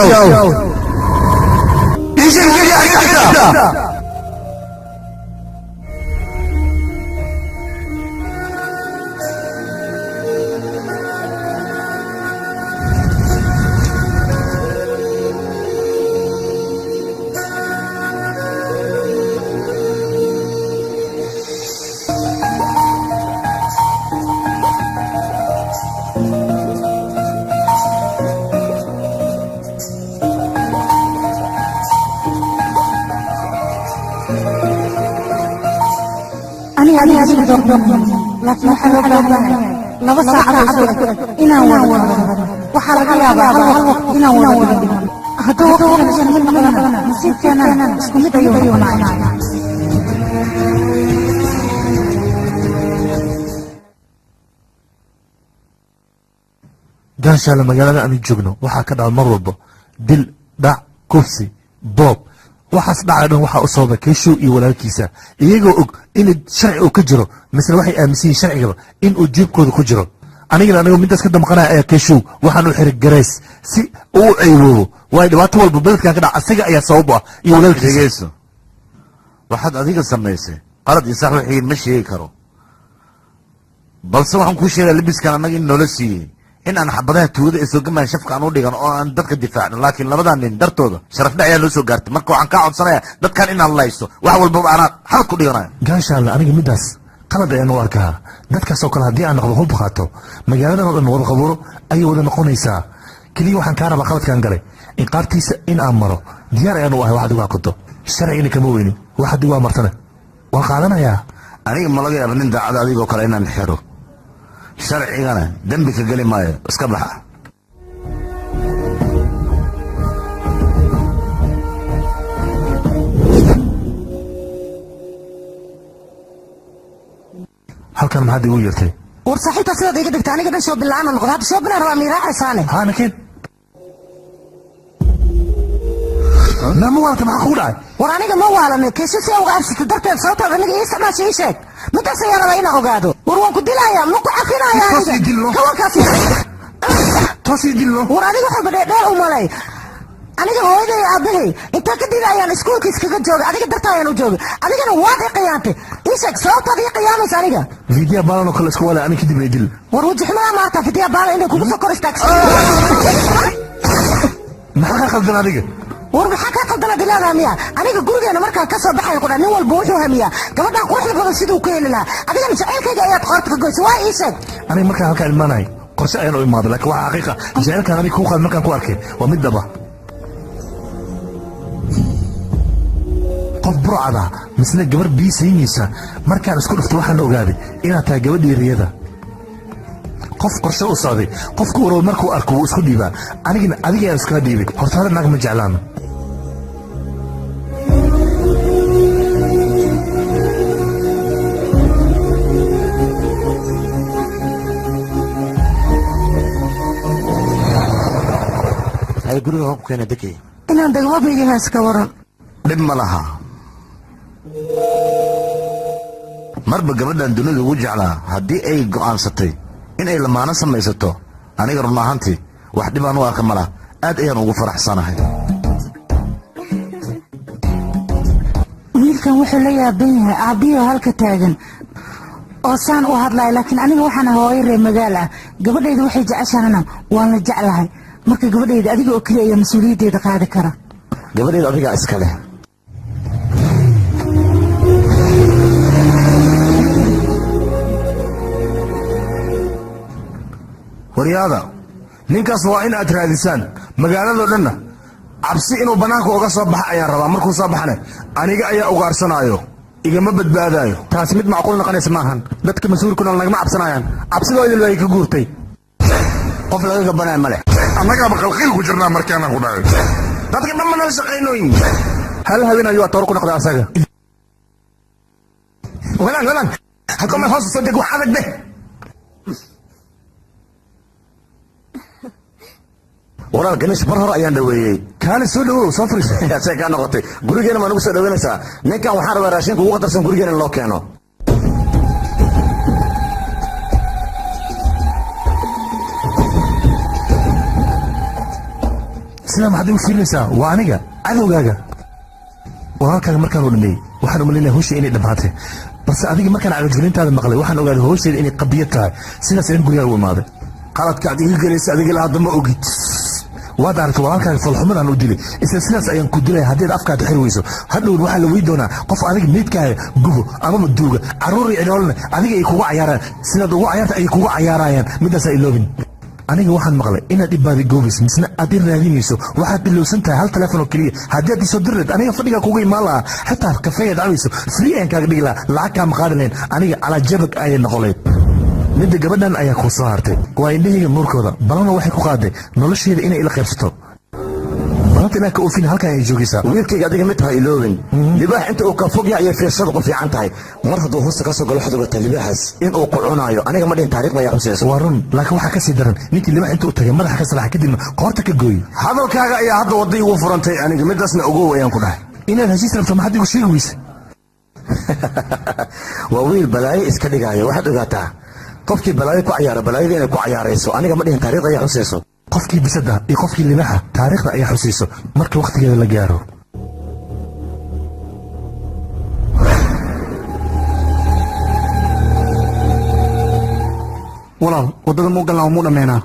Aniga adiga adiga doordoorno, laakiin waxaa loo baahan yahay 2 saacadood isku eg inaan wada hadalno. Waxaa laga yaabaa hal waqti inaan wada dhigno. Hadduu waqtigan isku mid noqdana, nasiibkeenana isku mid ayuu noqonayaa. Gaashaale, magaalada aanu joogno waxaa ka dhaca mar walba dil, dhac, kufsi, boob. Waxaas dhacay dhan waxaa u sababa Keeshow iyo walaalkiisa, iyagoo og in sharci uu ka jiro, misle waxay aaminsan yihiin sharcigaba in uu jiibkooda ku jiro. Anigana anigu midaas ka damqanaya ayaa Keshow waxaan u xiray Gareys si uu u ceyboobo. Waayo dhibaato walba beledkan ka dhaca asaga ayaa sabab u ah iyo walaalkiisa. Dhegeyso, waxaad adiga samaysay qalad iyo sax wixii ma sheegi karo, balse waxaan kuu sheegaa labiskan annaga in noola siiyey in aan xabadaha tuugada ee soo gamayan shafka aan u dhigan oo aan dadka difaacno, laakiin labadan nin dartooda sharafdhac ayaa noo soo gaartay. Marka waxaan kaa codsanayaa dadkan inaad layso, wax walbaba anaa xalad ku dhiganayo. Gaashaale, aniga midaas qalad ayaan u arkaa. Dadkaasoo kale haddii aan noqdo hub qaato, magaaladan oo dhan wada qabuuro ayay wada noqonaysaa. Keliya waxaan kaa rabaa qaladkaan galay inqaabtiisa in aan maro. Diyaar ayaan u ahay waxaad igu aqoto, sharcigana kama weynin, waxaad igu amartana waan qaadanayaa. Aniga ma laga yaaba nin daacada adigoo kale inaan xiro, sharcigana dembi ka geli maayo. Iska baxa. Halkan maxaad igu yeertay? War saaxiibtaa sidaad iga dhigta aniga dhan shoobin la'aan noqda. Hadda shoobinaan rabaa, miiraaxaysaane. Haa, nakeen nama waalta, maxaa kugu dhacay? War aniga ma waalane. Keesho si uga arsata darteed sababtaad aniga ii isticmaasha ii sheeg. Midaas ayaa rabaa inaan ogaado. War waan ku dilayaa, ma ku cafinayaa aniga kawankaas. Toos ii dillo. War adiga waxba dheerdheer u malay. Aniga hooyaday aabbahay intaa kadib ayaan iskuulka iskaga joogay, adiga dartaa ayaan u joogay, adigana waad ii qiyaantay. Ii sheeg sababtaad ii qiyaamaysa aniga. Fidiya baalan oo kale isku waalay, aniga kadib dil. War waji xumadaa maarta fidiya baalan inay kugu soo kor istaagsan. Maxaa ka qaldan adiga? War maxaa kaa qaldana dilaada miya? Aniga gurigeena markaan ka soo baxay qudha nin walba wuxuu hamiyaa gabadhan quruxda badan siduu ku heli lahaa, adigana jacaylkayga ayaad qoorta ka goysay. Waa ii sheeg. Aniga markaan halkaa imaanay qorshe ayaan u imaaday, laakiin waxaa xaqiiqa jacaylkan aniga kuu qaad markaan ku arkay waa mid dhaba. Qof burcada misna gabar bii saynaysa markaan isku dhufto waxaan ogaaday inaad tahay gabadhii riyada. Qof qorshe u socday, qofku waroob markuu arko wuu isku dhiibaa. Anigana adiga ayaan iskaga dhiibay. Horta hore naag ma jeclaano. Hay, guriga waan ku keena dekey. Inaan degmabeyga hees ka waran. Dhib ma laha, marba gabadhan dunida ugu jeclaa haddii ay go'aansatay in ay lamaano samaysato, aniga run ahaantii wax dhibaan u arka ma laha, aad ayaan ugu faraxsanahay. Wiilkan wuxuu la yaaban yahay aabbihii oo halka taagan oo saan u hadlaya, laakiin aniga waxaan ahay hooyo reer magaal ah. Gabadhayda waxay jeceshahana waan la jeclahay. Marka gabadhayda adiga oo keliya ayaa mas-uuliyaddeeda qaadi kara. Gabadhayda adigaa iska leh. Waryaada, ninkaas waa in aad raadisaan magaaladoo dhanna. Cabsi inuu bannaanka uga soo baxa ayaan rabaa. Markuu soo baxana aniga ayaa ugaarsanaayo, igama badbaadaayo. Taasi mid macquul noqonaysa maahan. Dadka mas-uulku nool nagama cabsanayaan, cabsidoodii way ka guurtay. Qof laga gabanaya ma leh. Annagaaba qalqiil ku jirnaa markaanaan ku dhacay. Dadka dhan ma nala shaqaynooyin. Hal habeen ayuu atoor ku noqday asaga. Walaan walaan, halka meel hoos soo deg, wax adag deh. Walaal Ganish, mar hore ayaan dhaweeyey. Kaali soo dhawow, soo fariiso. See kaa noqotay? Gurigeena maa nagu soo dhaweynaysaa? Ninkan waxaan rabaa raashinka ugu qatarsan gurigeena in loo keeno. Sidaa maxaad igu fiirinaysaa? Waa aniga cadowgaaga. Walaalkaaga markaan u dhameeyey waxaan u malaynaya hawsha inay dhammaatay, balse adiga markaan cagajgelintaada maqlay waxaan ogaaday hawsheeda inay qabiyad tahay. Sidaas ayaan gurigaaga u imaaday. Qaladka aad iga gelaysa adiga ilaa hadda ma ogid. Waad aragtay walaalkaaga falxumadaan u dilay, isla sidaas ayaan ku dilaya haddaad afkaada xiri weyso. Hadhowna waxaa la weyi doonaa qof adiga meydkaaga gubo amaba duuga. Carruur iyo cidhoolna adiga ay kugu cayaaraan, sidaad ugu cayaarta ay kugu cayaarayaan. Midaas ha iloobin. Aniga waxaan maqlay inaad ibaadi goobayso misna aad i raadinayso. Waxaad ilowsan tahay hal telefoon oo keliya haddii aad isoo diri lahayd, aniga fadhigaa kugu imaan lahaa. Xitaa kafeeyaad cabayso free ayaan kaaga dhigi lahaa, lacag kaama qaadi lahayn. Aniga calaa jabag ayay noqoleyd. Midda gabadhan ayaa kuu soo hartay waa indhahayga nuurkooda. Balana waxay ku qaaday nolosheeda inay ila qaybsato. Balanta inaan ka oofin halkan ay joogaysaa. Wiilkayga, adiga mid ha iloobin, libaax inta uu ka fog yahay ayay fiirsada ku fiican tahay. Mar hadduu hoosta ka soo galo waxaad ogataa libaaxaas inuu ku cunaayo. Aniga ma dhihin, taariikhda ayaa xusaysa. Waa run, laakiin waxaa ka sii daran ninkii libaax intuu tagay madaxa ka salaxa kadibna qoorta ka gooyey. Hadalkaaga ayaa hadda wadda igu furantay. Aniga midaasna ogow ayaan ku dhahay. Inaad heshiis rabto maxaad igu sheegi weyse? Waa wiil balaayo iska dhigaayo. Waxaad ogaataa Qofkii balaayo ku cayaara balaayada inay ku cayaarayso, aniga ma dhihin taariikhda ayaa xusayso. Qofkii bisada iyo qofkii libaxa taariikhda ayaa xusayso marka wakhtigeeda la gaaro. Walaal, waddada muu galnaa, muu dhammeynaa?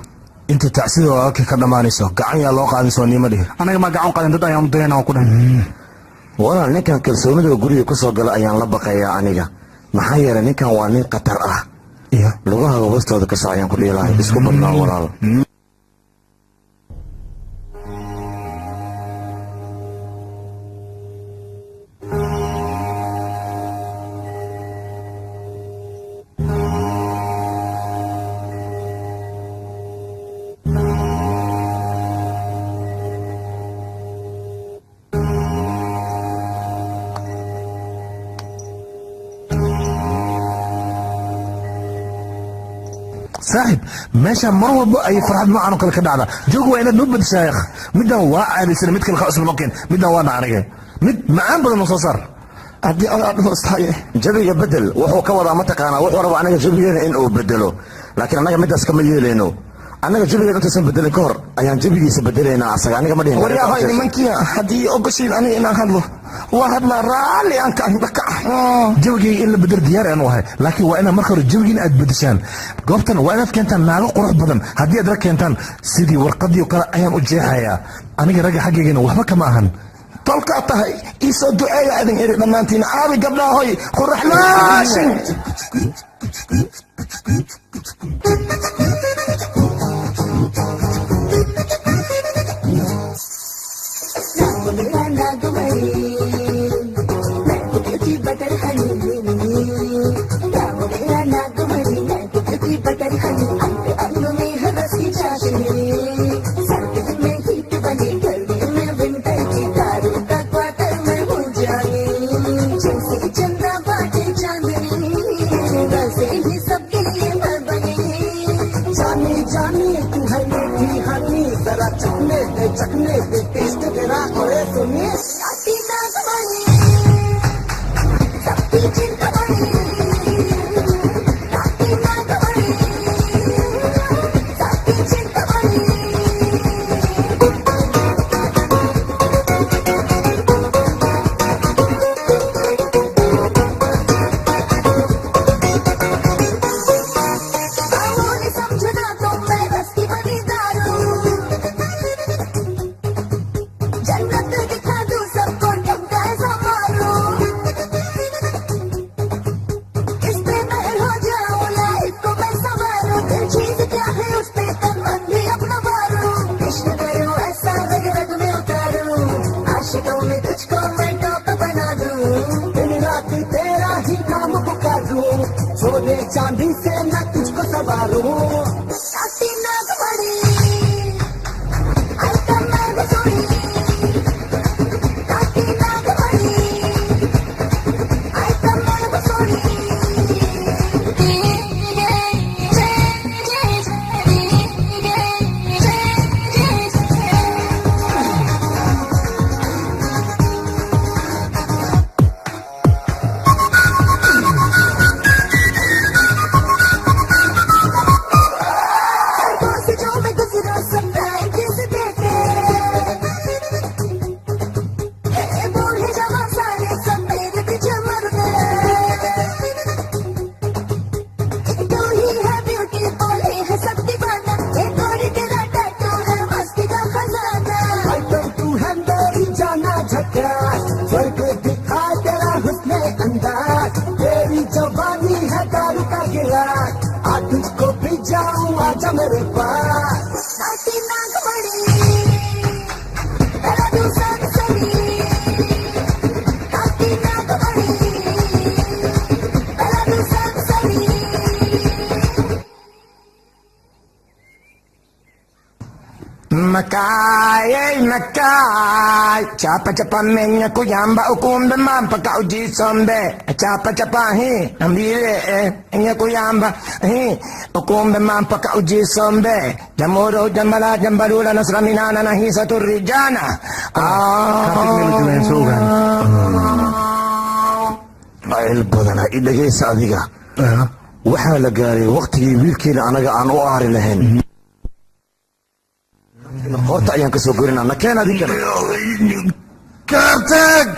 Inta tacsida walaalkii ka dhammaanayso gacan yaa loo qaadin, soo niima dhihin. Anaga maa gacan qaadin, dad ayaan u dayanaa oo ku dhan. Walaal, ninkan kalsoonida guriga ku soo gala ayaan la baqayaa aniga, maxaa yeelay ninkan waa nin khatar ah. Lugaha hoostooda ka soc ayaan ku dhihi lahay, isku badnaa walaal. Saaxib, meesha mar walba ay farxad noocan oo kale ka dhacda joog, waa inaad noo bedeshaa yakh. Middan waa caadaysana, mid kale ka cusub noo keen. Middan waa aniga mid macaan badan noo soo saar. Haddii adaa dhoostaye. Jabiga bedel wuxuu ka wadaa, mataqaanaa, wuxuu rabaa anaga jabigeena in uu bedelo, laakiin annaga midaas kama yeelayno. Annaga jabigeena intaysan bedelin ka hor ayaan jabigiisa bedelaynaa asaga. Aniga ma dhihin. Waryahay nimankiya, haddii ogoshiin aniga inaan hadlo, waa hadlaa, raalli aan ka dhaka. Jawigayga in la bedelo diyaar aan u ahay, laakiin waa inaad marka hore jawigiina aad bedeshaan. Goobtan waa inaad keentaan naago qurux badan. Haddii aad rag keentaan, sidii warqadii oo kale ayaan u jeexayaa. Aniga ragga xaggaygana waxba kama ahan. Tolkaa tahay, ii soo duceeya idin iri dhammaantiin. Aabi gabdhaha hoy quraxlaashin. चखने दे टेस्ट तेरा ओए सुनी। सोने चांदी से मैं तुझको संवारूं। स्वर्ग दिखा तेरा हुस्न अंदाज, तेरी जवानी है दारू का गिलास, आ तुझको भी जाऊं आजा मेरे पास। Makai, makai, chapa chapa menya kuyamba ukumbe mampa ka ujisombe, chapa chapa hi, ambire enya kuyamba hi, ukumbe mampa ka ujisombe, jamuro jambala jambalula nasraminana nahi saturijana. Ayl badana i dhegaysa adiga. Waxaa la gaaray waqtigii wiilkeena anaga aan u aari lahayn. Qoorta ayaan ka soo gorinaa, nakeen adinkana. Kartag!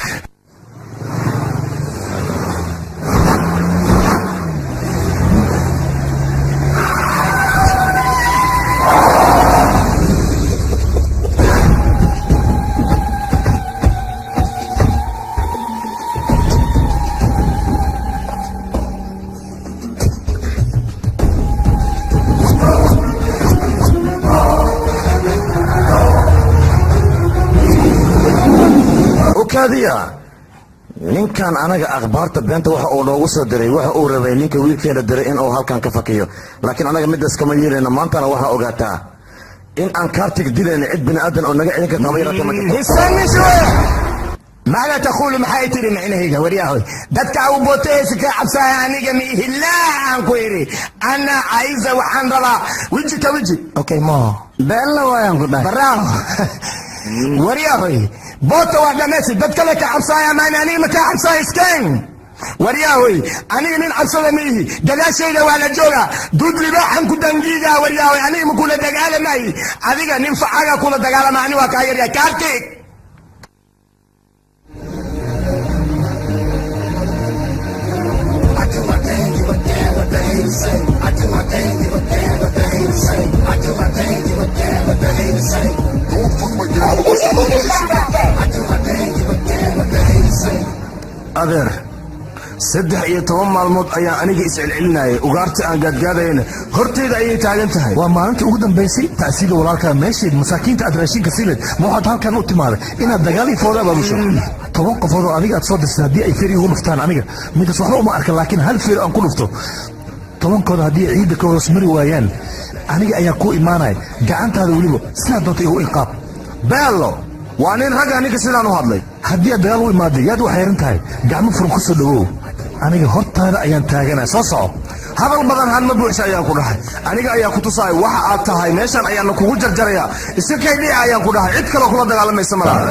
Ninkan anaga akhbaarta beenta waxa uu noogu soo diray, waxa uu rabay ninka wiilkeena diray in uu halkan ka fakiyo, laakiin anaga midaas kama yeelayno. Maantana waxaa ogaataa in aan kaartig dilayno cid bini aadan oo naga celin karta haba yaraatee ma jirto. ماذا تقول maxay tiri micnahayga waryahoy dadka u bootaysa ka cabsaya aniga mi ilaa aan ku iri ana caiza waxaan rabaa weji ka weji. Okay mo bella waayaan ku dhahay baraaw waryahoy boota waa dhammaysi dad kale ka cabsaya maan aniga ma ka cabsaya iskeen waryahoy aniga nin cabsada ma ihi gadaashayda waa la joogaa duud libaaxan ku dangiiga waryahoy aniga ma kula dagaalamayi adiga nin facaga kula dagaalama ani waa kaa yaryahay kaartig. I do my thing, give a damn what the haters say. I do my thing, give a damn what the haters say. I do my thing, give a damn what the haters say. Don't fuck my girl. I do my thing, give a damn what the haters say. Adeer, 13 maalmood ayaa aniga iscelcelinayay, ugaarta aan gaadgaadayna horteyda ayay taagan tahay. Waa maalintii ugu dambaysay tacsiida walaalkaa meesheed masaakiinta aad raashinka siileed. Ma waxaad halkan u timaaday inaad dagaal iyo fooda abaabusho? 10 qofood oo adiga aad soo dirtay haddii ay feer igu dhuftaan aniga midaas waxba uma arka, laakiin hal feer aan ku dhufto 10kooda haddii ciidda ka hoos mari waayaan aniga ayaa ku imaanaya gacantaada weliba sidaa doonta igu inqaab. Beello waa nin ragga ninka sidaan u hadlay. Haddii aad dagaal u imaaday yaad u xayran tahay, gacmo furan ku soo dhawow, aniga hortaada ayaan taaganaa. Soo soco. Hadal badan han ma buuxsa ayaan ku dhahay, aniga ayaa ku tusaay waxa aad tahay, meeshan ayaana kugu jarjarayaa, iska kay dhici ayaan ku dhahay, cid kaloo kula dagaalamaysa malaha.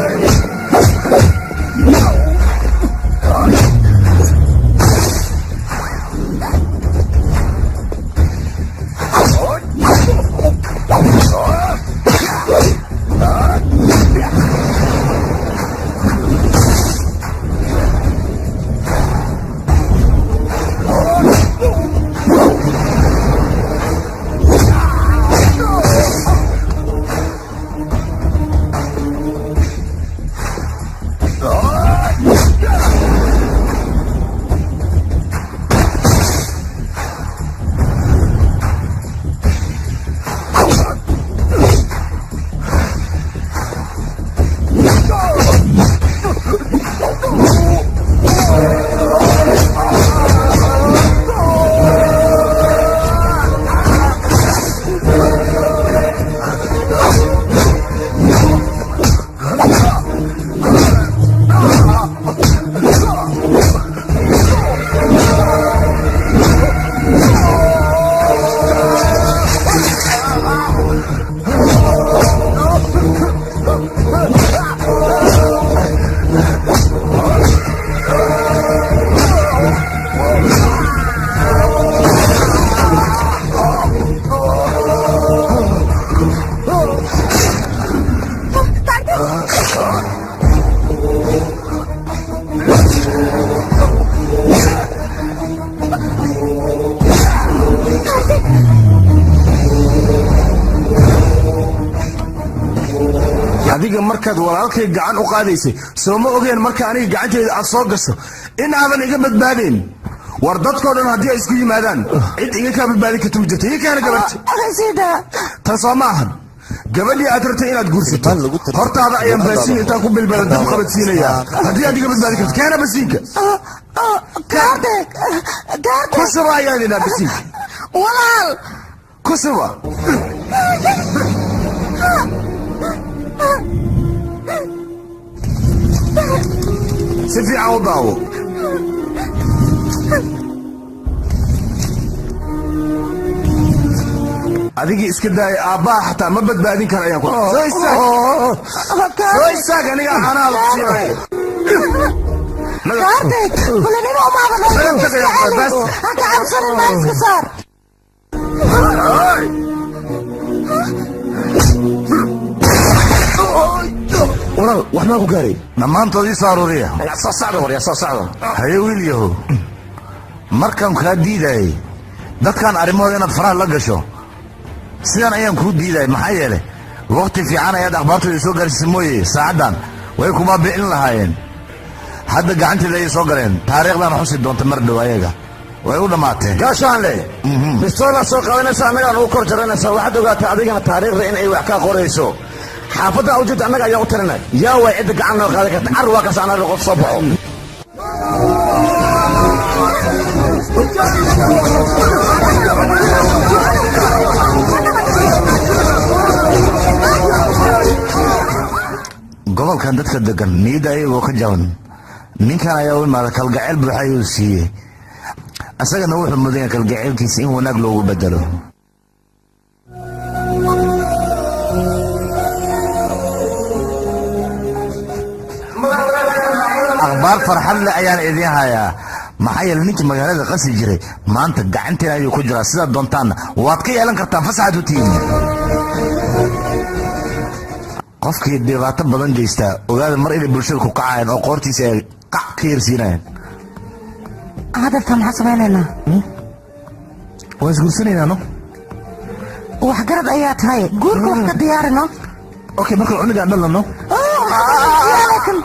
Adiga markaad walaalkay gacan u qaadaysay soo ma ogeen marka aniga gacanteeda aad soo gasho in aadan iga badbaadeen? War dadkoo dhan haddii ay isku yimaadaan cid iga kaa badbaadin karta ma jirto. Iga kaana gabarta tan soo ma ahan gabadhii aad rabtay inaad guursato hortaada ayaan baasiin intaan ku bilbala dab qabadsiinayaa haddii aad iga badbaadin karto. Keena basiinka ku shuba ayaan idhaa basiinka walaal ku shuba. Si fiican u daawo. Adigii iska daaya aabbaha xataa ma badbaadin kara ayaan ku soo istaag. Soo istaag aniga caanaha la kusiinaya. Kaartay fulanimo umaada noo ha ka cabsanin, maa iska saar. Walaal, wax maa ku gaaray? Dhammaantood ii soo aruuriya. Soo socda, warya, soo socda. Haye wiil yahow, markaan kaa diidayay dadkan arrimahooda inaad faraha la gasho, sidan ayaan kuu diidayay. Maxaa yeelay waqti fiican ayaad akhbaartooda soo gaarsiisay mooye, saacaddan way kuma bixin lahaayeen. Hadda gacanteeda ayay soo galeen, taariikhdan xusi doonta mar dhow. Ayaga way u dhammaateen. Gaashaanle, bistoolaa soo qaadanaysa, annagaan ugu kor jaranaysa. Waxaad ogaataa adigana taariikhda in ay wax kaa qorayso. Xaafadda awjeed annaga ayaa u talinay. Yaa way cidda gacan noo qaadan karta? Car waa kaas, annaga qof soo baxo. Gobolkan dadka degan niyadda ayagoo ka jaban, ninkan ayaa u imaada, kalgacayl buuxa ayuu siiyey. Isagana wuxuu mudan yahay kalgacaylkiisa in wanaag loogu bedelo. Akhbaar farxad leh ayaan idiin hayaa, maxaa yeelay ninkii magaalada qasi jiray maanta gacanteena ayuu ku jiraa. Sidaad doontaanna waad ka yeelan kartaan, fasaxaad u tihiin. Qofkii dhibaato badan geystaa, ogaada mar inay bulshada ku kacayaan oo qoortiisa ay qac ka yarsiinayaan. Hadalta maxaa samaynaynaa? Waan isguursanaynaa, no? Waxgarad ayaa tahay, guurka wax ka diyaarino. Okay, marka cunugaan dhalano. Kan.